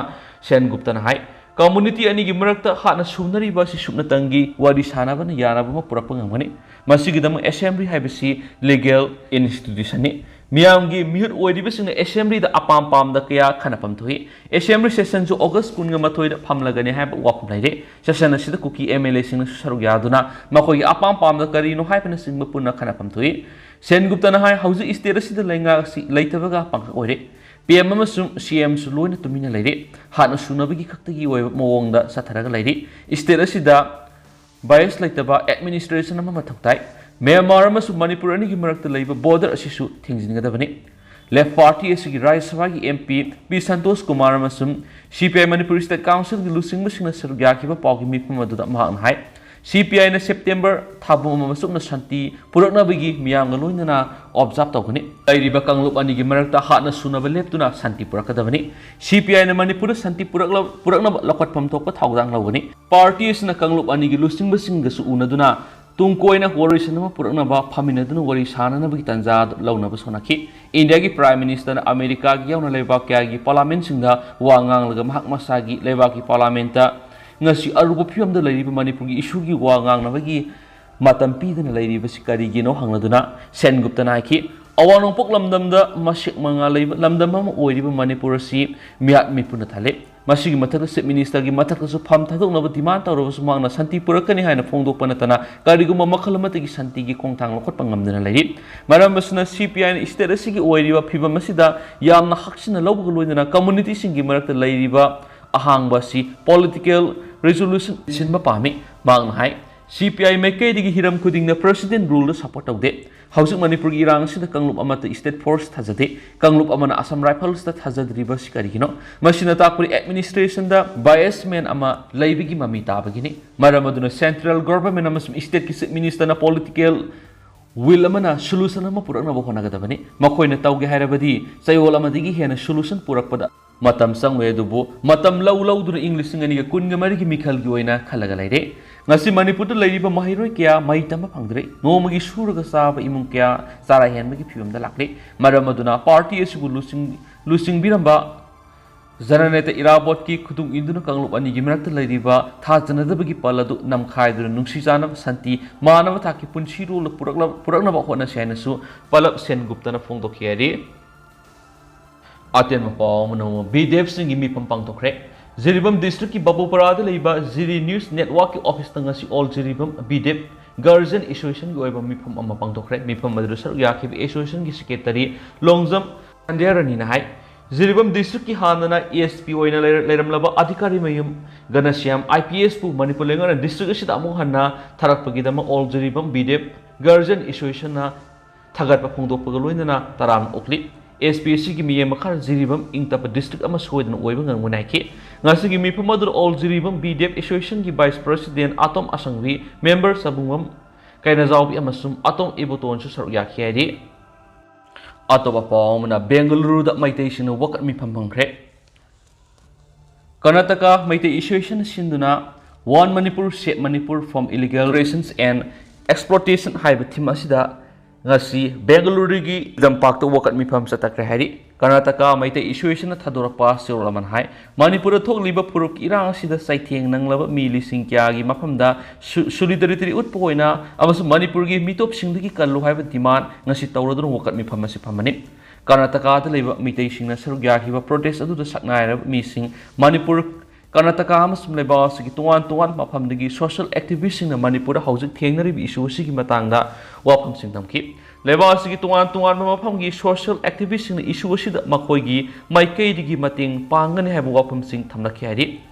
ꯁꯦꯟꯒꯨꯞꯇꯅ ꯍꯥꯏ, ꯀꯝꯃꯨꯅꯤꯇꯤ ꯑꯅꯤꯒꯤ ꯃꯔꯛꯇ ꯍꯥꯠꯅ ꯁꯨꯅꯔꯤꯕ ꯑꯁꯤ ꯁꯨꯞꯅꯇꯪꯒꯤ ꯋꯥꯔꯤ ꯁꯥꯅꯕꯅ ꯌꯥꯅꯕ ꯑꯃ ꯄꯨꯔꯛꯄ ꯉꯝꯒꯅꯤ꯫ ꯃꯁꯤꯒꯤꯗꯃꯛ ꯑꯦꯁꯦꯝꯕ꯭ꯂꯤ ꯍꯥꯏꯕꯁꯤ ꯂꯤꯒꯦꯜ ꯏꯟꯁꯇꯤꯇ꯭ꯌꯨꯁꯟꯅꯤ꯫ ꯃꯤꯌꯥꯝꯒꯤ ꯃꯤꯍꯨꯠ ꯑꯣꯏꯔꯤꯕꯁꯤꯡꯅ ꯑꯦꯁꯦꯝꯕ꯭ꯂꯤꯗ ꯑꯄꯥꯝ ꯄꯥꯝꯗ ꯀꯌꯥ ꯈꯟꯅꯐꯝ ꯊꯣꯛꯏ꯫ ꯑꯦꯁꯦꯝꯕ꯭ꯂꯤ ꯁꯦꯁꯟꯁꯨ ꯑꯣꯒꯁ ꯀꯨꯟꯒ ꯃꯥꯊꯣꯏꯗ ꯐꯝꯂꯒꯅꯤ ꯍꯥꯏꯕ ꯋꯥꯐꯝ ꯂꯩꯔꯦ꯫ ꯁꯦꯁꯟ ꯑꯁꯤꯗ ꯀꯨꯀꯤ ꯑꯦꯝ ꯑꯦꯜ ꯑꯦꯁꯤꯡꯅꯁꯨ ꯁꯔꯨꯛ ꯌꯥꯗꯨꯅ ꯃꯈꯣꯏꯒꯤ ꯑꯄꯥꯝ ꯄꯥꯝꯗ ꯀꯔꯤꯅꯣ ꯍꯥꯏꯕꯅꯆꯤꯡꯕ ꯄꯨꯟꯅ ꯈꯟꯅꯐꯝ ꯊꯣꯛꯏ꯫ ꯁꯦꯟꯒꯨꯞꯇꯅ ꯍꯥꯏ, ꯍꯧꯖꯤꯛ ꯁ꯭ꯇꯦꯠ ꯑꯁꯤꯗ ꯂꯩꯉꯥꯛ ꯑꯁꯤ ꯂꯩꯇꯕꯒ ꯄꯥꯡꯈꯛ ꯑꯣꯏꯔꯦ꯫ ꯄꯤ ꯑꯦꯝ ꯑꯃꯁꯨꯡ ꯁꯤ ꯑꯦꯝꯁꯨ ꯂꯣꯏꯅ ꯇꯨꯃꯤꯟꯅ ꯂꯩꯔꯦ꯫ ꯍꯥꯠꯅ ꯁꯨꯅꯕꯒꯤ ꯈꯛꯇꯒꯤ ꯑꯣꯏꯕ ꯃꯑꯣꯡꯗ ꯆꯠꯊꯔꯒ ꯂꯩꯔꯤ꯫ ꯁ꯭ꯇꯦꯠ ꯑꯁꯤꯗ ꯕꯥꯏꯁ ꯂꯩꯇꯕ ꯑꯦꯗꯃꯤꯅꯤꯁꯇ꯭ꯔꯦꯁꯟ ꯑꯃ ꯃꯊꯧ ꯇꯥꯏ꯫ ꯃ꯭ꯌꯥꯟꯃꯥꯔ ꯑꯃꯁꯨꯡ ꯃꯅꯤꯄꯨꯔ ꯑꯅꯤꯒꯤ ꯃꯔꯛꯇ ꯂꯩꯕ ꯕꯣꯔꯗꯔ ꯑꯁꯤꯁꯨ ꯊꯤꯡꯖꯤꯟꯒꯗꯕꯅꯤ꯫ ꯂꯦꯐ ꯄꯥꯔꯇꯤ ꯑꯁꯤꯒꯤ ꯔꯥꯖ꯭ꯌ ꯁꯚꯥꯒꯤ ꯑꯦꯝ ꯄꯤ ꯄꯤ ꯁꯟꯇꯣꯁ ꯀꯨꯃꯥꯔ ꯑꯃꯁꯨꯡ ꯁꯤ ꯄꯤ ꯑꯥꯏ ꯃꯅꯤꯄꯨꯔ ꯁ꯭ꯇꯦꯠ ꯀꯥꯎꯟꯁꯤꯜꯒꯤ ꯂꯨꯆꯤꯡꯕꯁꯤꯡꯅ ꯁꯔꯨꯛ ꯌꯥꯈꯤꯕ ꯄꯥꯎꯒꯤ ꯃꯤꯐꯝ ꯑꯗꯨꯗ ꯃꯍꯥꯛꯅ ꯍꯥꯏ, ꯁꯤ ꯄꯤ ꯑꯥꯏꯅ ꯁꯦꯞꯇꯦꯝꯕꯔ ꯊꯥ ꯄꯨꯝꯕ ꯑꯃ ꯆꯨꯞꯅ ꯁꯥꯟꯇꯤ ꯄꯨꯔꯛꯅꯕꯒꯤ ꯃꯤꯌꯥꯝꯒ ꯂꯣꯏꯅꯅ ꯑꯣꯕꯖꯥꯔꯚ ꯇꯧꯒꯅꯤ꯫ ꯂꯩꯔꯤꯕ ꯀꯥꯡꯂꯨꯞ ꯑꯅꯤꯒꯤ ꯃꯔꯛꯇ ꯍꯥꯠꯅ ꯁꯨꯅꯕ ꯂꯦꯞꯇꯨꯅ ꯁꯥꯟꯇꯤ ꯄꯨꯔꯛꯀꯗꯕꯅꯤ꯫ ꯁꯤ ꯄꯤ ꯑꯥꯏꯅ ꯃꯅꯤꯄꯨꯔꯗ ꯁꯥꯟꯇꯤ ꯄꯨꯔꯛꯂ-, ꯄꯨꯔꯛꯅꯕ ꯂꯧꯈꯠꯐꯝ ꯊꯣꯛꯄ ꯊꯧꯗꯥꯡ ꯂꯧꯒꯅꯤ꯫ ꯄꯥꯔꯇꯤ ꯑꯁꯤꯅ ꯀꯥꯡꯂꯨꯞ ꯑꯅꯤꯒꯤ ꯂꯨꯆꯤꯡꯕꯁꯤꯡꯒꯁꯨ ꯎꯅꯗꯨꯅ ꯇꯨꯡ ꯀꯣꯏꯅ ꯋꯥꯔꯣꯏꯁꯤꯟ ꯑꯃ ꯄꯨꯔꯛꯅꯕ ꯐꯝꯃꯤꯟꯅꯗꯨꯅ ꯋꯥꯔꯤ ꯁꯥꯅꯅꯕꯒꯤ ꯇꯥꯟꯖꯥ ꯑꯗꯨ ꯂꯧꯅꯕꯁꯨ ꯍꯣꯠꯅꯈꯤ꯫ ꯏꯟꯗꯤꯌꯥꯒꯤ ꯄ꯭ꯔꯥꯏꯝ ꯃꯤꯅꯤꯁꯇꯔꯅ ꯑꯃꯦꯔꯤꯀꯥꯒꯤ ꯌꯥꯎꯅ ꯂꯩꯕꯥꯛ ꯀꯌꯥꯒꯤ ꯄꯥꯔꯂꯥꯃꯦꯟꯁꯤꯡꯗ ꯋꯥ ꯉꯥꯡꯂꯒ ꯃꯍꯥꯛ ꯃꯁꯥꯒꯤ ꯂꯩꯕꯥꯛꯀꯤ ꯄꯥꯔꯂꯥꯃꯦꯟꯇ ꯉꯁꯤ ꯑꯔꯨꯕ ꯐꯤꯕꯝꯗ ꯂꯩꯔꯤꯕ ꯃꯅꯤꯄꯨꯔꯒꯤ ꯏꯁꯨꯒꯤ ꯋꯥ ꯉꯥꯡꯅꯕꯒꯤ ꯃꯇꯝ ꯄꯤꯗꯅ ꯂꯩꯔꯤꯕꯁꯤ ꯀꯔꯤꯒꯤꯅꯣ ꯍꯪꯂꯗꯨꯅ ꯁꯦꯟꯒꯨꯞꯇꯅ ꯍꯥꯏꯈꯤ, ꯑꯋꯥꯡ ꯅꯣꯡꯄꯣꯛ ꯂꯝꯗꯝꯗ ꯃꯁꯦꯛ ꯃꯉꯥ ꯂꯩꯕ ꯂꯝꯗꯝ ꯑꯃ ꯑꯣꯏꯔꯤꯕ ꯃꯅꯤꯄꯨꯔ ꯑꯁꯤ ꯃꯤꯍꯥꯠ ꯃꯤꯄꯨꯅ ꯊꯜꯂꯦ꯫ ꯃꯁꯤꯒꯤ ꯃꯊꯛꯇ ꯆꯤꯞ ꯃꯤꯅꯤꯁꯇꯔꯒꯤ ꯃꯊꯛꯇꯁꯨ ꯐꯝ ꯊꯥꯗꯣꯛꯅꯕ ꯗꯤꯃꯥꯟ ꯇꯧꯔꯕꯁꯨ ꯃꯍꯥꯛꯅ ꯁꯥꯟꯇꯤ ꯄꯨꯔꯛꯀꯅꯤ ꯍꯥꯏꯅ ꯐꯣꯡꯗꯣꯛꯄ ꯅꯠꯇꯅ ꯀꯔꯤꯒꯨꯝꯕ ꯃꯈꯜ ꯑꯃꯠꯇꯒꯤ ꯁꯥꯟꯇꯤꯒꯤ ꯈꯣꯡꯊꯥꯡ ꯂꯧꯈꯠꯄ ꯉꯝꯗꯅ ꯂꯩꯔꯤ꯫ ꯃꯔꯝ ꯑꯁꯤꯅ ꯁꯤ ꯄꯤ ꯑꯥꯏꯅ ꯁ꯭ꯇꯦꯠ ꯑꯁꯤꯒꯤ ꯑꯣꯏꯔꯤꯕ ꯐꯤꯕꯝ ꯑꯁꯤꯗ ꯌꯥꯝꯅ ꯍꯛꯆꯤꯟꯅ ꯂꯧꯕꯒ ꯂꯣꯏꯅꯅ ꯀꯝꯃꯨꯅꯤꯇꯤꯁꯤꯡꯒꯤ ꯃꯔꯛꯇ ꯂꯩꯔꯤꯕ ꯑꯍꯥꯡꯕ ꯑꯁꯤ ꯄꯣꯂꯤꯇꯤꯀꯦꯜ ꯔꯤꯖꯣꯂꯨꯁꯟ ꯁꯤꯟꯕ ꯄꯥꯝꯃꯤ꯫ ꯃꯍꯥꯛꯅ ꯍꯥꯏ, ꯁꯤ ꯄꯤ ꯑꯥꯏ ꯃꯥꯏꯀꯩꯗꯒꯤ ꯍꯤꯔꯝ ꯈꯨꯗꯤꯡꯗ ꯄ꯭ꯔꯦꯁꯤꯗꯦꯟ ꯔꯨꯜꯗ ꯁꯄꯣꯔꯠ ꯇꯧꯗꯦ꯫ ꯍꯧꯖꯤꯛ ꯃꯅꯤꯄꯨꯔꯒꯤ ꯏꯔꯥꯡ ꯑꯁꯤꯗ ꯀꯥꯡꯂꯨꯞ ꯑꯃꯠꯇ ꯁ꯭ꯇꯦꯠ ꯐꯣꯔꯁ ꯊꯥꯖꯗꯦ꯫ ꯀꯥꯡꯂꯨꯞ ꯑꯃꯅ ꯑꯁꯥꯝ ꯔꯥꯏꯐꯜꯁꯇ ꯊꯥꯖꯗ꯭ꯔꯤꯕꯁꯤ ꯀꯔꯤꯒꯤꯅꯣ? ꯃꯁꯤꯅ ꯇꯥꯛꯄꯗꯤ ꯑꯦꯗꯃꯤꯅꯤꯁꯇ꯭ꯔꯦꯁꯟꯗ ꯕꯥꯏꯁꯃꯦꯟ ꯑꯃ ꯂꯩꯕꯒꯤ ꯃꯃꯤ ꯇꯥꯕꯒꯤꯅꯤ꯫ ꯃꯔꯝ ꯑꯗꯨꯅ ꯁꯦꯟꯇ꯭ꯔꯦꯜ ꯒꯣꯚꯔꯟꯃꯦꯟ ꯑꯃꯁꯨꯡ ꯁ꯭ꯇꯦꯠꯀꯤ ꯆꯤꯞ ꯃꯤꯅꯤꯁꯇꯔꯅ ꯄꯣꯂꯤꯇꯤꯀꯦꯜ ꯋꯤꯜ ꯑꯃꯅ ꯁꯣꯂꯨꯁꯟ ꯑꯃ ꯄꯨꯔꯛꯅꯕ ꯍꯣꯠꯅꯒꯗꯕꯅꯤ꯫ ꯃꯈꯣꯏꯅ ꯇꯧꯒꯦ ꯍꯥꯏꯔꯕꯗꯤ ꯆꯌꯣꯜ ꯑꯃꯗꯒꯤ ꯍꯦꯟꯅ ꯁꯣꯂꯨꯁꯟ ꯄꯨꯔꯛꯄꯗ ꯃꯇꯝ ꯆꯪꯂꯣꯏ, ꯑꯗꯨꯕꯨ ꯃꯇꯝ ꯂꯧ ꯂꯧꯗꯨꯅ ꯏꯪ ꯂꯤꯁꯤꯡ ꯑꯅꯤꯒ ꯀꯨꯟꯒ ꯃꯔꯤꯒꯤ ꯃꯤꯈꯜꯒꯤ ꯑꯣꯏꯅ ꯈꯜꯂꯒ ꯂꯩꯔꯦ꯫ ꯉꯁꯤ ꯃꯅꯤꯄꯨꯔꯗ ꯂꯩꯔꯤꯕ ꯃꯍꯩꯔꯣꯏ ꯀꯌꯥ ꯃꯍꯩ ꯇꯝꯕ ꯐꯪꯗ꯭ꯔꯦ꯫ ꯅꯣꯡꯃꯒꯤ ꯁꯨꯔꯒ ꯆꯥꯕ ꯏꯃꯨꯡ ꯀꯌꯥ ꯆꯥꯔꯥ ꯍꯦꯟꯕꯒꯤ ꯐꯤꯕꯝꯗ ꯂꯥꯛꯂꯦ꯫ ꯃꯔꯝ ꯑꯗꯨꯅ ꯄꯥꯔꯇꯤ ꯑꯁꯤꯕꯨ ꯂꯨꯆꯤꯡ-, ꯂꯨꯆꯤꯡꯕꯤꯔꯝꯕ ꯖꯅꯅꯦꯇꯥ ꯏꯔꯥꯕꯣꯠꯀꯤ ꯈꯨꯗꯨꯡ ꯏꯟꯗꯨꯅ ꯀꯥꯡꯂꯨꯞ ꯑꯅꯤꯒꯤ ꯃꯔꯛꯇ ꯂꯩꯔꯤꯕ ꯊꯥꯖꯅꯗꯕꯒꯤ ꯄꯜ ꯑꯗꯨ ꯅꯝꯈꯥꯏꯗꯨꯅ ꯅꯨꯡꯁꯤ ꯆꯥꯟꯅꯕ, ꯁꯥꯟꯇꯤ, ꯃꯥꯟꯅꯕ ꯊꯥꯛꯀꯤ ꯄꯨꯟꯁꯤꯔꯣꯜꯗ ꯄꯨꯔꯛꯂ-, ꯄꯨꯔꯛꯅꯕ ꯍꯣꯠꯅꯁꯤ ꯍꯥꯏꯅꯁꯨ ꯄꯜꯂꯕ ꯁꯦꯟꯒꯨꯞꯇꯅ ꯐꯣꯡꯗꯣꯛꯈꯤ ꯍꯥꯏꯔꯤ꯫ ꯑꯇꯦꯟꯕ ꯄꯥꯎ ꯑꯃꯅ, ꯕꯤꯗꯦꯞꯁꯤꯡꯒꯤ ꯃꯤꯐꯝ ꯄꯥꯡꯊꯣꯛꯈ꯭ꯔꯦ꯫ ꯖꯤꯔꯤꯕꯥꯝ ꯗꯤꯁꯇ꯭ꯔꯤꯛꯀꯤ ꯕꯥꯕꯨꯄꯔꯥꯗ ꯂꯩꯕ ꯖꯤꯔꯤ ꯅ꯭ꯌꯨꯁ ꯅꯦꯠꯋꯥꯔꯛꯀꯤ ꯑꯣꯐꯤꯁꯇ ꯉꯁꯤ ꯑꯣꯜ ꯖꯤꯔꯤꯕꯥꯝ ꯕꯤꯗꯦꯞ ꯒꯥꯔꯖꯤꯌꯟ ꯑꯦꯁꯣꯁꯤꯌꯦꯁꯟꯒꯤ ꯑꯣꯏꯕ ꯃꯤꯐꯝ ꯑꯃ ꯄꯥꯡꯊꯣꯛꯈ꯭ꯔꯦ꯫ ꯃꯤꯐꯝ ꯑꯗꯨꯗ ꯁꯔꯨꯛ ꯌꯥꯈꯤꯕ ꯑꯦꯁꯣꯁꯤꯌꯦꯁꯟꯒꯤ ꯁꯦꯀ꯭ꯔꯦꯇꯔꯤ ꯂꯣꯡꯖꯝ ꯁꯟꯗ꯭ꯌꯥꯔꯥꯅꯤꯅ ꯍꯥꯏ, ꯖꯤꯔꯤꯕꯥꯝ ꯗꯤꯁꯇ꯭ꯔꯤꯛꯀꯤ ꯍꯥꯟꯅꯅ ꯑꯦꯁ ꯄꯤ ꯑꯣꯏꯅ ꯂꯩꯔ-, ꯂꯩꯔꯝꯂꯕ ꯑꯙꯤꯀꯥꯔꯤ ꯃꯌꯨꯝ ꯒꯅꯁ꯭ꯌꯥꯝ ꯑꯥꯏ ꯄꯤ ꯑꯦꯁꯄꯨ ꯃꯅꯤꯄꯨꯔ ꯂꯩꯉꯥꯛꯅ ꯗꯤꯁꯇ꯭ꯔꯤꯛ ꯑꯁꯤꯗ ꯑꯃꯨꯛ ꯍꯟꯅ ꯊꯥꯔꯛꯄꯒꯤꯗꯃꯛ ꯑꯣꯜ ꯖꯤꯔꯤꯕꯥꯝ ꯕꯤꯗꯦꯞ ꯒꯥꯔꯖꯤꯌꯟ ꯑꯦꯁꯣꯁꯤꯌꯦꯁꯟꯅ ꯊꯥꯒꯠꯄ ꯐꯣꯡꯗꯣꯛꯄꯒ ꯂꯣꯏꯅꯅ ꯇꯔꯥꯝꯅ ꯑꯣꯛꯂꯤ꯫ ꯑꯦꯁ ꯄꯤ ꯑꯁꯤꯒꯤ ꯃꯤꯠꯌꯦꯡ ꯃꯈꯥꯗ ꯖꯤꯔꯤꯕꯥꯝ ꯏꯪ ꯇꯞꯄ ꯗꯤꯁꯇ꯭ꯔꯤꯛ ꯑꯃ ꯁꯣꯏꯗꯅ ꯑꯣꯏꯕ ꯉꯝꯒꯅꯤ ꯍꯥꯏꯈꯤ꯫ ꯉꯁꯤꯒꯤ ꯃꯤꯐꯝ ꯑꯗꯨꯗ ꯑꯣꯜ ꯖꯤꯔꯤꯕꯥꯝ ꯕꯤꯗꯦꯞ ꯑꯦꯁꯣꯁꯤꯌꯦꯁꯟꯒꯤ vice president Atom Asangbi, member Chabungbam Keinajaobi ꯑꯃꯁꯨꯡ ꯑꯇꯣꯝ ꯏꯕꯣꯇꯣꯟꯁꯨ ꯁꯔꯨꯛ ꯌꯥꯈꯤ ꯍꯥꯏꯔꯤ꯫ ꯑꯇꯣꯞꯄ ꯄꯥꯎ ꯑꯃꯅ, ꯕꯦꯡꯒꯂꯨꯔꯨꯗ ꯃꯩꯇꯩꯁꯤꯡꯅ ꯋꯥꯀꯠ ꯃꯤꯐꯝ ꯐꯝꯈ꯭ꯔꯦ꯫ ꯀꯔꯅꯥꯇꯀꯥ ꯃꯩꯇꯩ ꯑꯦꯁꯣꯁꯤꯌꯦꯁꯟꯅ ꯁꯤꯟꯗꯨꯅ One Manipur, Save Manipur from Illegal Operations and Exploitation ꯍꯥꯏꯕ ꯊꯤꯝ ꯑꯁꯤꯗ ꯉꯁꯤ ꯕꯦꯡꯒꯂꯨꯔꯨꯒꯤ ꯏꯗꯝ ꯄꯥꯔꯛꯇ ꯋꯥꯀꯠ ꯃꯤꯐꯝ ꯆꯠꯊꯈ꯭ꯔꯦ ꯍꯥꯏꯔꯤ꯫ ꯀꯔꯅꯥꯇꯀꯥ ꯃꯩꯇꯩ ꯑꯦꯁꯣꯁꯤꯌꯦꯁꯟꯅ ꯊꯥꯗꯣꯔꯛꯄ ꯆꯦꯔꯣꯜ ꯑꯃꯅ ꯍꯥꯏ, ꯃꯅꯤꯄꯨꯔꯗ ꯊꯣꯛꯂꯤꯕ ꯐꯨꯔꯨꯞꯀꯤ ꯏꯔꯥꯡ ꯑꯁꯤꯗ ꯆꯩꯊꯦꯡ ꯅꯪꯂꯕ ꯃꯤ ꯂꯤꯁꯤꯡ ꯀꯌꯥꯒꯤ ꯃꯐꯝꯗ ꯁꯨ-, solidarity ꯎꯠꯄ ꯑꯣꯏꯅ ꯑꯃꯁꯨꯡ ꯃꯅꯤꯄꯨꯔꯒꯤ ꯃꯤꯇꯣꯞꯁꯤꯡꯗꯒꯤ ꯀꯜꯂꯨ ꯍꯥꯏꯕ ꯗꯤꯃꯥꯟ ꯉꯁꯤ ꯇꯧꯔꯗꯨꯅ ꯋꯥꯀꯠ ꯃꯤꯐꯝ ꯑꯁꯤ ꯐꯝꯕꯅꯤ꯫ ꯀꯔꯅꯥꯇꯀꯥꯗ ꯂꯩꯕ ꯃꯤꯇꯩꯁꯤꯡꯅ ꯁꯔꯨꯛ ꯌꯥꯈꯤꯕ ꯄ꯭ꯔꯣꯇꯦꯁ ꯑꯗꯨꯗ ꯁꯛꯅꯥꯏꯔꯕ ꯃꯤꯁꯤꯡ ꯃꯅꯤꯄꯨꯔ, ꯀꯔꯅꯥꯇꯀꯥ ꯑꯃꯁꯨꯡ ꯂꯩꯕꯥꯛ ꯑꯁꯤꯒꯤ ꯇꯣꯉꯥꯟ ꯇꯣꯉꯥꯟꯕ ꯃꯐꯝꯗꯒꯤ ꯁꯣꯁꯤꯌꯦꯜ ꯑꯦꯛꯇꯤꯚꯤꯁ꯭ꯠꯁꯤꯡꯅ ꯃꯅꯤꯄꯨꯔꯗ ꯍꯧꯖꯤꯛ ꯊꯦꯡꯅꯔꯤꯕ ꯏꯁꯨ ꯑꯁꯤꯒꯤ ꯃꯇꯥꯡꯗ ꯋꯥꯐꯝꯁꯤꯡ ꯊꯝꯈꯤ꯫ ꯂꯩꯕꯥꯛ ꯑꯁꯤꯒꯤ ꯇꯣꯉꯥꯟ ꯇꯣꯉꯥꯟꯕ ꯃꯐꯝꯒꯤ ꯁꯣꯁꯤꯌꯦꯜ ꯑꯦꯛꯇꯤꯚꯤꯁ꯭ꯠꯁꯤꯡꯅ ꯏꯁꯨ ꯑꯁꯤꯗ ꯃꯈꯣꯏꯒꯤ ꯃꯥꯏꯀꯩꯗꯒꯤ ꯃꯇꯦꯡ ꯄꯥꯡꯒꯅꯤ ꯍꯥꯏꯕ ꯋꯥꯐꯝꯁꯤꯡ ꯊꯝꯂꯛꯈꯤ ꯍꯥꯏꯔꯤ꯫